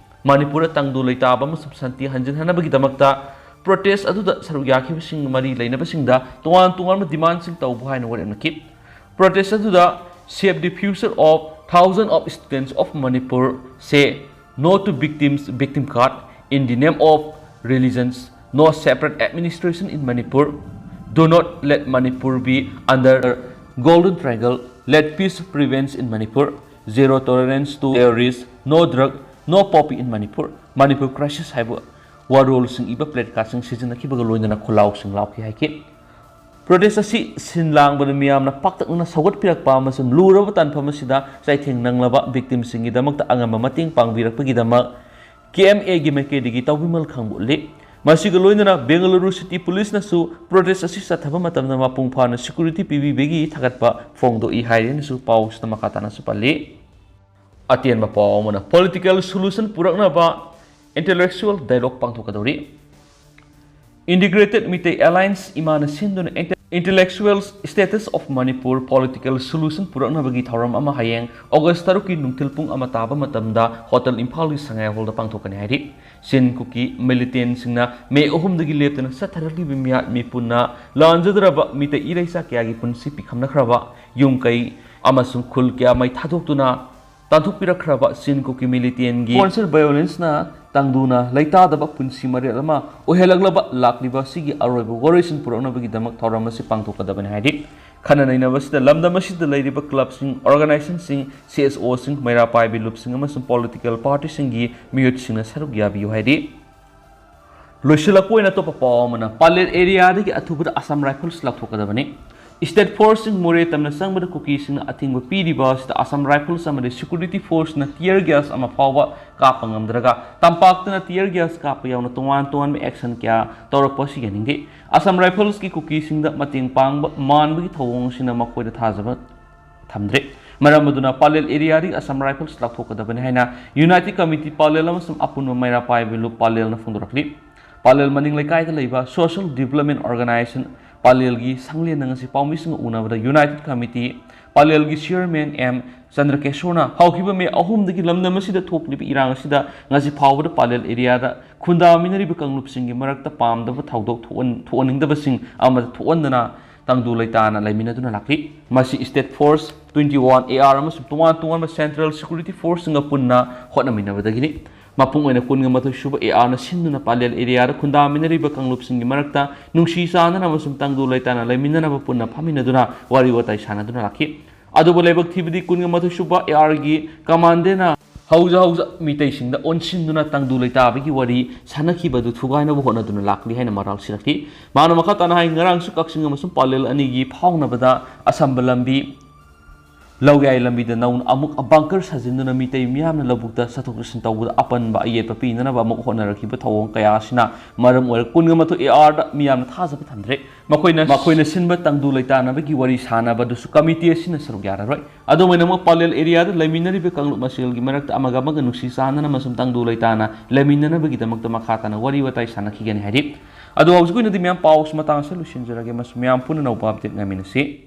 ꯃꯅꯤꯄꯨꯔꯗ ꯇꯪꯗꯨ ꯂꯩꯇꯥꯕ ꯑꯃꯁꯨꯡ ꯁꯥꯟꯇꯤ ꯍꯟꯖꯤꯟꯍꯟꯅꯕꯒꯤꯗꯃꯛꯇ ꯄ꯭ꯔꯣꯇꯦꯁ ꯑꯗꯨꯗ ꯁꯔꯨꯛ ꯌꯥꯈꯤꯕꯁꯤꯡ ꯃꯔꯤ ꯂꯩꯅꯕꯁꯤꯡꯗ ꯇꯣꯉꯥꯟ ꯇꯣꯉꯥꯟꯕ ꯗꯤꯃꯥꯟꯁꯤꯡ ꯇꯧꯕ ꯍꯥꯏꯅ ꯋꯥꯔꯦꯞꯅꯈꯤ꯫ ꯄ꯭ꯔꯣꯇꯦꯁ ꯑꯗꯨꯗ Save the Future of Thousands of Students of Manipur, Say No to Victims Victim Card, In the Name of Religions, No Separate Administration in Manipur, Do Not Let Manipur Be Under Golden Triangle, Let Peace Prevail in Manipur, Zero Tolerance to Terrorists, No Drug, No Poppy in Manipur, Manipur Crisis ꯍꯥꯏꯕ ꯋꯥꯔꯣꯜꯁꯤꯡ ꯏꯕ ꯄ꯭ꯂꯦꯀꯥꯔꯠꯁꯤꯡ ꯁꯤꯖꯤꯟꯅꯈꯤꯕꯒ ꯂꯣꯏꯅꯅ ꯈꯣꯜꯂꯥꯎꯁꯤꯡ ꯂꯥꯎꯈꯤ ꯍꯥꯏꯈꯤ꯫ Protest ꯑꯁꯤ ꯁꯤꯟ ꯂꯥꯡꯕꯗ ꯃꯤꯌꯥꯝꯅ ꯄꯥꯛꯇꯛꯅꯅ ꯁꯧꯒꯠꯄꯤꯔꯛꯄ ꯑꯃꯁꯨꯡ ꯂꯨꯔꯕ ꯇꯥꯟꯐꯝ ꯑꯁꯤꯗ ꯆꯩꯊꯦꯡ ꯅꯪꯂꯕ victimꯁꯤꯡꯒꯤꯗꯃꯛꯇ ꯑꯉꯝꯕ ꯃꯇꯦꯡ ꯄꯥꯡꯕꯤꯔꯛꯄꯒꯤꯗꯃꯛ KMAꯒꯤ ꯃꯥꯏꯀꯩꯗꯒꯤ ꯇꯥꯎꯕꯤꯃꯜ ꯈꯪꯕ ꯎꯠꯂꯤ꯫ ꯃꯁꯤꯒ ꯂꯣꯏꯅꯅ Bengaluru City Policeꯅꯁꯨ protest ꯑꯁꯤ ꯆꯠꯊꯕ ꯃꯇꯝꯗ ꯃꯄꯨꯡ ꯐꯥꯅ security ꯄꯤꯕꯤꯕꯒꯤ ꯊꯥꯒꯠꯄ ꯐꯣꯡꯗꯣꯛꯏ ꯍꯥꯏꯔꯦꯅꯁꯨ ꯄꯥꯎꯁꯤꯗ ꯃꯈꯥ ꯇꯥꯅꯁꯨ ꯄꯜꯂꯤ꯫ ꯑꯇꯦꯟꯕ ꯄꯥꯎ ꯑꯃꯅ, political solution ꯄꯨꯔꯛꯅꯕ intellectual dialogue ꯄꯥꯡꯊꯣꯛꯀꯗꯧꯔꯤ꯫ Integrated Meitei Alliance, ꯏꯃꯥꯅ ꯁꯤꯟꯗꯨꯅ Inte-, Intellectual Status of Manipur Political Solution ꯄꯨꯔꯛꯅꯕꯒꯤ ꯊꯧꯔꯝ ꯑꯃ ꯍꯌꯦꯡ August ꯇꯔꯨꯛꯀꯤ ꯅꯨꯡꯊꯤꯜ ꯄꯨꯡ ꯑꯃ ꯇꯥꯕ ꯃꯇꯝꯗ Hotel Imphal ꯒꯤ ꯁꯉꯥꯏ hall ꯗ ꯄꯥꯡꯊꯣꯛꯀꯅꯤ ꯍꯥꯏꯔꯤ꯫ ꯁꯤꯟ ꯀꯨꯀꯤ militantꯁꯤꯡꯅ ꯃꯦ ꯑꯍꯨꯝꯗꯒꯤ ꯂꯦꯞꯇꯅ ꯆꯠꯊꯔꯛꯂꯤꯕ ꯃꯤꯍꯥꯠ ꯃꯤꯄꯨꯟꯅ ꯂꯥꯟꯖꯗ꯭ꯔꯕ ꯃꯤꯇꯩ ꯏꯔꯩꯆꯥ ꯀꯌꯥꯒꯤ ꯄꯨꯟꯁꯤ ꯄꯤꯈꯝꯅꯈ꯭ꯔꯕ, ꯌꯨꯝ ꯀꯩ ꯑꯃꯁꯨꯡ ꯈꯨꯜ ꯀꯌꯥ ꯃꯩ ꯊꯥꯗꯣꯛꯇꯨꯅ ꯇꯥꯟꯊꯣꯛꯄꯤꯔꯛꯈ꯭ꯔꯕ ꯁꯤꯟ ꯀꯨꯀꯤ militantꯒꯤ ꯐꯣꯔꯁꯦꯜ violenceꯅ ꯇꯪꯗꯨꯅ ꯂꯩꯇꯥꯗꯕ ꯄꯨꯟꯁꯤ ꯃꯔꯦꯜ ꯑꯃ ꯑꯣꯏꯍꯜꯂꯛꯂꯕ ꯂꯥꯛꯂꯤꯕ ꯑꯁꯤꯒꯤ ꯑꯔꯣꯏꯕ ꯋꯥꯔꯣꯏꯁꯤꯟ ꯄꯨꯔꯛꯅꯕꯒꯤꯗꯃꯛ ꯊꯧꯔꯝ ꯑꯁꯤ ꯄꯥꯡꯊꯣꯛꯀꯗꯕꯅꯤ ꯍꯥꯏꯔꯤ꯫ ꯈꯟꯅ ꯅꯩꯅꯕꯁꯤꯗ ꯂꯝꯗꯝ ꯑꯁꯤꯗ ꯂꯩꯔꯤꯕ clubꯁꯤꯡ, organizationꯁꯤꯡ, CSOꯁꯤꯡ, ꯃꯩꯔꯥ ꯄꯥꯏꯕꯤ ꯂꯨꯞꯁꯤꯡ ꯑꯃꯁꯨꯡ political partyꯁꯤꯡꯒꯤ ꯃꯤꯑꯣꯏꯁꯤꯡꯅ ꯁꯔꯨꯛ ꯌꯥꯕꯤꯌꯨ ꯍꯥꯏꯔꯤ꯫ ꯂꯣꯏꯁꯤꯜꯂꯛꯄ ꯑꯣꯏꯅ ꯑꯇꯣꯞꯄ ꯄꯥꯎ ꯑꯃꯅ, ꯄꯥꯂꯦꯜ areaꯗꯒꯤ ꯑꯊꯨꯕꯗ Assam Rifles ꯂꯧꯊꯣꯛꯀꯗꯕꯅꯤ꯫ State forceꯁꯤꯡ ꯃꯣꯔꯦ ꯇꯝꯅ ꯆꯪꯕꯗ ꯀꯨꯀꯤꯁꯤꯡꯅ ꯑꯊꯤꯡꯕ ꯄꯤꯔꯤꯕ ꯑꯁꯤꯗ Assam Rifles ꯑꯃꯗꯤ security forceꯅ tear gas ꯑꯃ ꯐꯥꯎꯕ ꯀꯥꯞꯄ ꯉꯝꯗ꯭ꯔꯒ, ꯇꯝꯄꯥꯛꯇꯅ tear gas ꯀꯥꯞꯄ ꯌꯥꯎꯅ ꯇꯣꯉꯥꯟ ꯇꯣꯉꯥꯟꯕ action ꯀꯌꯥ ꯇꯧꯔꯛꯄ ꯑꯁꯤ ꯌꯥꯅꯤꯡꯗꯦ꯫ Assam Riflesꯀꯤ ꯀꯨꯀꯤꯁꯤꯡꯗ ꯃꯇꯦꯡ ꯄꯥꯡꯕ ꯃꯥꯟꯕꯒꯤ ꯊꯧꯑꯣꯡ ꯑꯁꯤꯅ ꯃꯈꯣꯏꯗ ꯊꯥꯖꯕ ꯊꯝꯗ꯭ꯔꯦ꯫ ꯃꯔꯝ ꯑꯗꯨꯅ ꯄꯥꯂꯦꯜ areaꯗꯒꯤ Assam Rifles ꯂꯧꯊꯣꯛꯀꯗꯕꯅꯤ ꯍꯥꯏꯅ United Committee ꯄꯥꯂꯦꯜ ꯑꯃꯁꯨꯡ ꯑꯄꯨꯟꯕ ꯃꯩꯔꯥ ꯄꯥꯏꯕꯤ ꯂꯨꯞ ꯄꯥꯂꯦꯜꯅ ꯐꯣꯡꯗꯣꯔꯛꯂꯤ꯫ ꯄꯥꯂꯦꯜ ꯃꯅꯤꯡ ꯂꯩꯀꯥꯏꯗ ꯂꯩꯕ Social Development Organization ꯄꯥꯂꯦꯜꯒꯤ ꯁꯪꯂꯦꯟꯗ ꯉꯁꯤ ꯄꯥꯎꯃꯤꯁꯤꯡꯒ ꯎꯅꯕꯗ United Committee ꯄꯥꯂꯦꯜꯒꯤ chairman ꯑꯦꯝ ꯆꯟꯗ꯭ꯔꯀꯦꯁꯣꯔꯅ ꯍꯧꯈꯤꯕ ꯃꯦ ꯑꯍꯨꯝꯗꯒꯤ ꯂꯝꯗꯝ ꯑꯁꯤꯗ ꯊꯣꯛꯂꯤꯕ ꯏꯔꯥꯡ ꯑꯁꯤꯗ ꯉꯁꯤ ꯐꯥꯎꯕꯗ ꯄꯥꯂꯦꯜ areaꯗ ꯈꯨꯟꯗꯥꯃꯤꯟꯅꯔꯤꯕ ꯀꯥꯡꯂꯨꯞꯁꯤꯡꯒꯤ ꯃꯔꯛꯇ ꯄꯥꯝꯗꯕ ꯊꯧꯗꯣꯛ ꯊꯣꯛꯍꯟ-, ꯊꯣꯛꯍꯟꯅꯤꯡꯗꯕꯁꯤꯡ ꯑꯃꯗ ꯊꯣꯛꯍꯟꯗꯅ ꯇꯪꯗꯨ ꯂꯩꯇꯥꯅ ꯂꯩꯃꯤꯟꯅꯗꯨꯅ ꯂꯥꯛꯂꯤ꯫ ꯃꯁꯤ State Force twenty one, AR ꯑꯃꯁꯨꯡ ꯇꯣꯉꯥꯟ ꯇꯣꯉꯥꯟꯕ Central Security Forceꯁꯤꯡꯒ ꯄꯨꯟꯅ ꯍꯣꯠꯅꯃꯤꯟꯅꯕꯗꯒꯤꯅꯤ꯫ ꯃꯄꯨꯡ ꯑꯣꯏꯅ ꯀꯨꯟꯒ ꯃꯥꯊꯣꯏ ꯁꯨꯕ ARꯅ ꯁꯤꯟꯗꯨꯅ ꯄꯥꯂꯦꯜ areaꯗ ꯈꯨꯟꯗꯥꯃꯤꯟꯅꯔꯤꯕ ꯀꯥꯡꯂꯨꯞꯁꯤꯡꯒꯤ ꯃꯔꯛꯇ ꯅꯨꯡꯁꯤ ꯆꯥꯟꯅꯅ ꯑꯃꯁꯨꯡ ꯇꯪꯗꯨ ꯂꯩꯇꯥꯅ ꯂꯩꯃꯤꯟꯅꯅꯕ ꯄꯨꯟꯅ ꯐꯝꯃꯤꯟꯅꯗꯨꯅ ꯋꯥꯔꯤ ꯋꯥꯇꯥꯏ ꯁꯥꯟꯅꯗꯨꯅ ꯂꯥꯛꯈꯤ꯫ ꯑꯗꯨꯕꯨ ꯂꯥꯏꯕꯛ ꯊꯤꯕꯗꯤ ꯀꯨꯟꯒ ꯃꯥꯊꯣꯏ ꯁꯨꯕ ARꯒꯤ commandantꯅ ꯍꯧꯖ ꯍꯧꯖ ꯃꯤꯇꯩꯁꯤꯡꯗ ꯑꯣꯟꯁꯤꯟꯗꯨꯅ ꯇꯪꯗꯨ ꯂꯩꯇꯥꯕꯒꯤ ꯋꯥꯔꯤ ꯁꯥꯟꯅꯈꯤꯕꯗꯨ ꯊꯨꯒꯥꯏꯅꯕ ꯍꯣꯠꯅꯗꯨꯅ ꯂꯥꯛꯂꯤ ꯍꯥꯏꯅ ꯃꯔꯥꯜ ꯁꯤꯔꯛꯈꯤ꯫ ꯃꯥꯅ ꯃꯈꯥ ꯇꯥꯅ ꯍꯥꯏ, ꯉꯔꯥꯡꯁꯨ ꯀꯛꯆꯤꯡ ꯑꯃꯁꯨꯡ ꯄꯂꯦꯜ ꯑꯅꯤꯒꯤ ꯐꯥꯎꯅꯕꯗ ꯑꯁꯝꯕ ꯂꯝꯕꯤ, ꯂꯧꯌꯥꯏ ꯂꯝꯕꯤꯗ ꯅꯧꯅ ꯑꯃꯨꯛ ꯕꯪꯀꯔ ꯁꯥꯖꯤꯟꯗꯨꯅ ꯃꯤꯇꯩ ꯃꯤꯌꯥꯝꯅ ꯂꯧꯕꯨꯛꯇ ꯆꯠꯊꯣꯛ ꯆꯠꯁꯤꯟ ꯇꯧꯕꯗ ꯑꯄꯟꯕ ꯑꯌꯦꯠꯄ ꯄꯤꯅꯅꯕ ꯑꯃꯨꯛ ꯍꯣꯠꯅꯔꯛꯈꯤꯕ ꯊꯧꯑꯣꯡ ꯀꯌꯥ ꯑꯁꯤꯅ ꯃꯔꯝ ꯑꯣꯏꯔꯒ ꯀꯨꯟꯒ ꯃꯥꯊꯣꯏ ꯑꯦ ꯑꯥꯔꯗ ꯃꯤꯌꯥꯝꯅ ꯊꯥꯖꯕ ꯊꯝꯗ꯭ꯔꯦ꯫ ꯃꯈꯣꯏꯅ, ꯃꯈꯣꯏꯅ ꯁꯤꯟꯕ ꯇꯪꯗꯨ ꯂꯩꯇꯥꯅꯕꯒꯤ ꯋꯥꯔꯤ ꯁꯥꯅꯕꯗꯨꯁꯨ ꯀꯃꯤꯇꯤ ꯑꯁꯤꯅ ꯁꯔꯨꯛ ꯌꯥꯔꯔꯣꯏ꯫ ꯑꯗꯨꯝ ꯑꯣꯏꯅꯃꯛ, ꯄꯂꯦꯜ ꯑꯦꯔꯤꯌꯥꯗ ꯂꯩꯃꯤꯟꯅꯔꯤꯕ ꯀꯥꯡꯂꯨꯞ ꯃꯁꯦꯜꯒꯤ ꯃꯔꯛꯇ ꯑꯃꯒ ꯑꯃꯒ ꯅꯨꯡꯁꯤ ꯆꯥꯟꯅꯅ ꯑꯃꯁꯨꯡ ꯇꯪꯗꯨ ꯂꯩꯇꯥꯅ ꯂꯩꯃꯤꯟꯅꯅꯕꯒꯤꯗꯃꯛꯇ ꯃꯈꯥ ꯇꯥꯅ ꯋꯥꯔꯤ ꯋꯥꯇꯥꯏ ꯁꯥꯟꯅꯈꯤꯒꯅꯤ ꯍꯥꯏꯔꯤ꯫ ꯑꯗꯣ ꯍꯧꯖꯤꯛꯀꯤ ꯑꯣꯏꯅꯗꯤ ꯃꯌꯥꯝ ꯄꯥꯎꯁꯤ ꯃꯇꯥꯡ ꯑꯁꯤꯗ ꯂꯣꯏꯁꯤꯟꯖꯔꯒꯦ, ꯃꯁꯤ ꯃꯌꯥꯝ ꯄꯨꯟꯅ ꯑꯅꯧꯕ ꯑꯞꯗꯦꯠ ꯉꯥꯏꯃꯤꯟꯅꯁꯤ꯫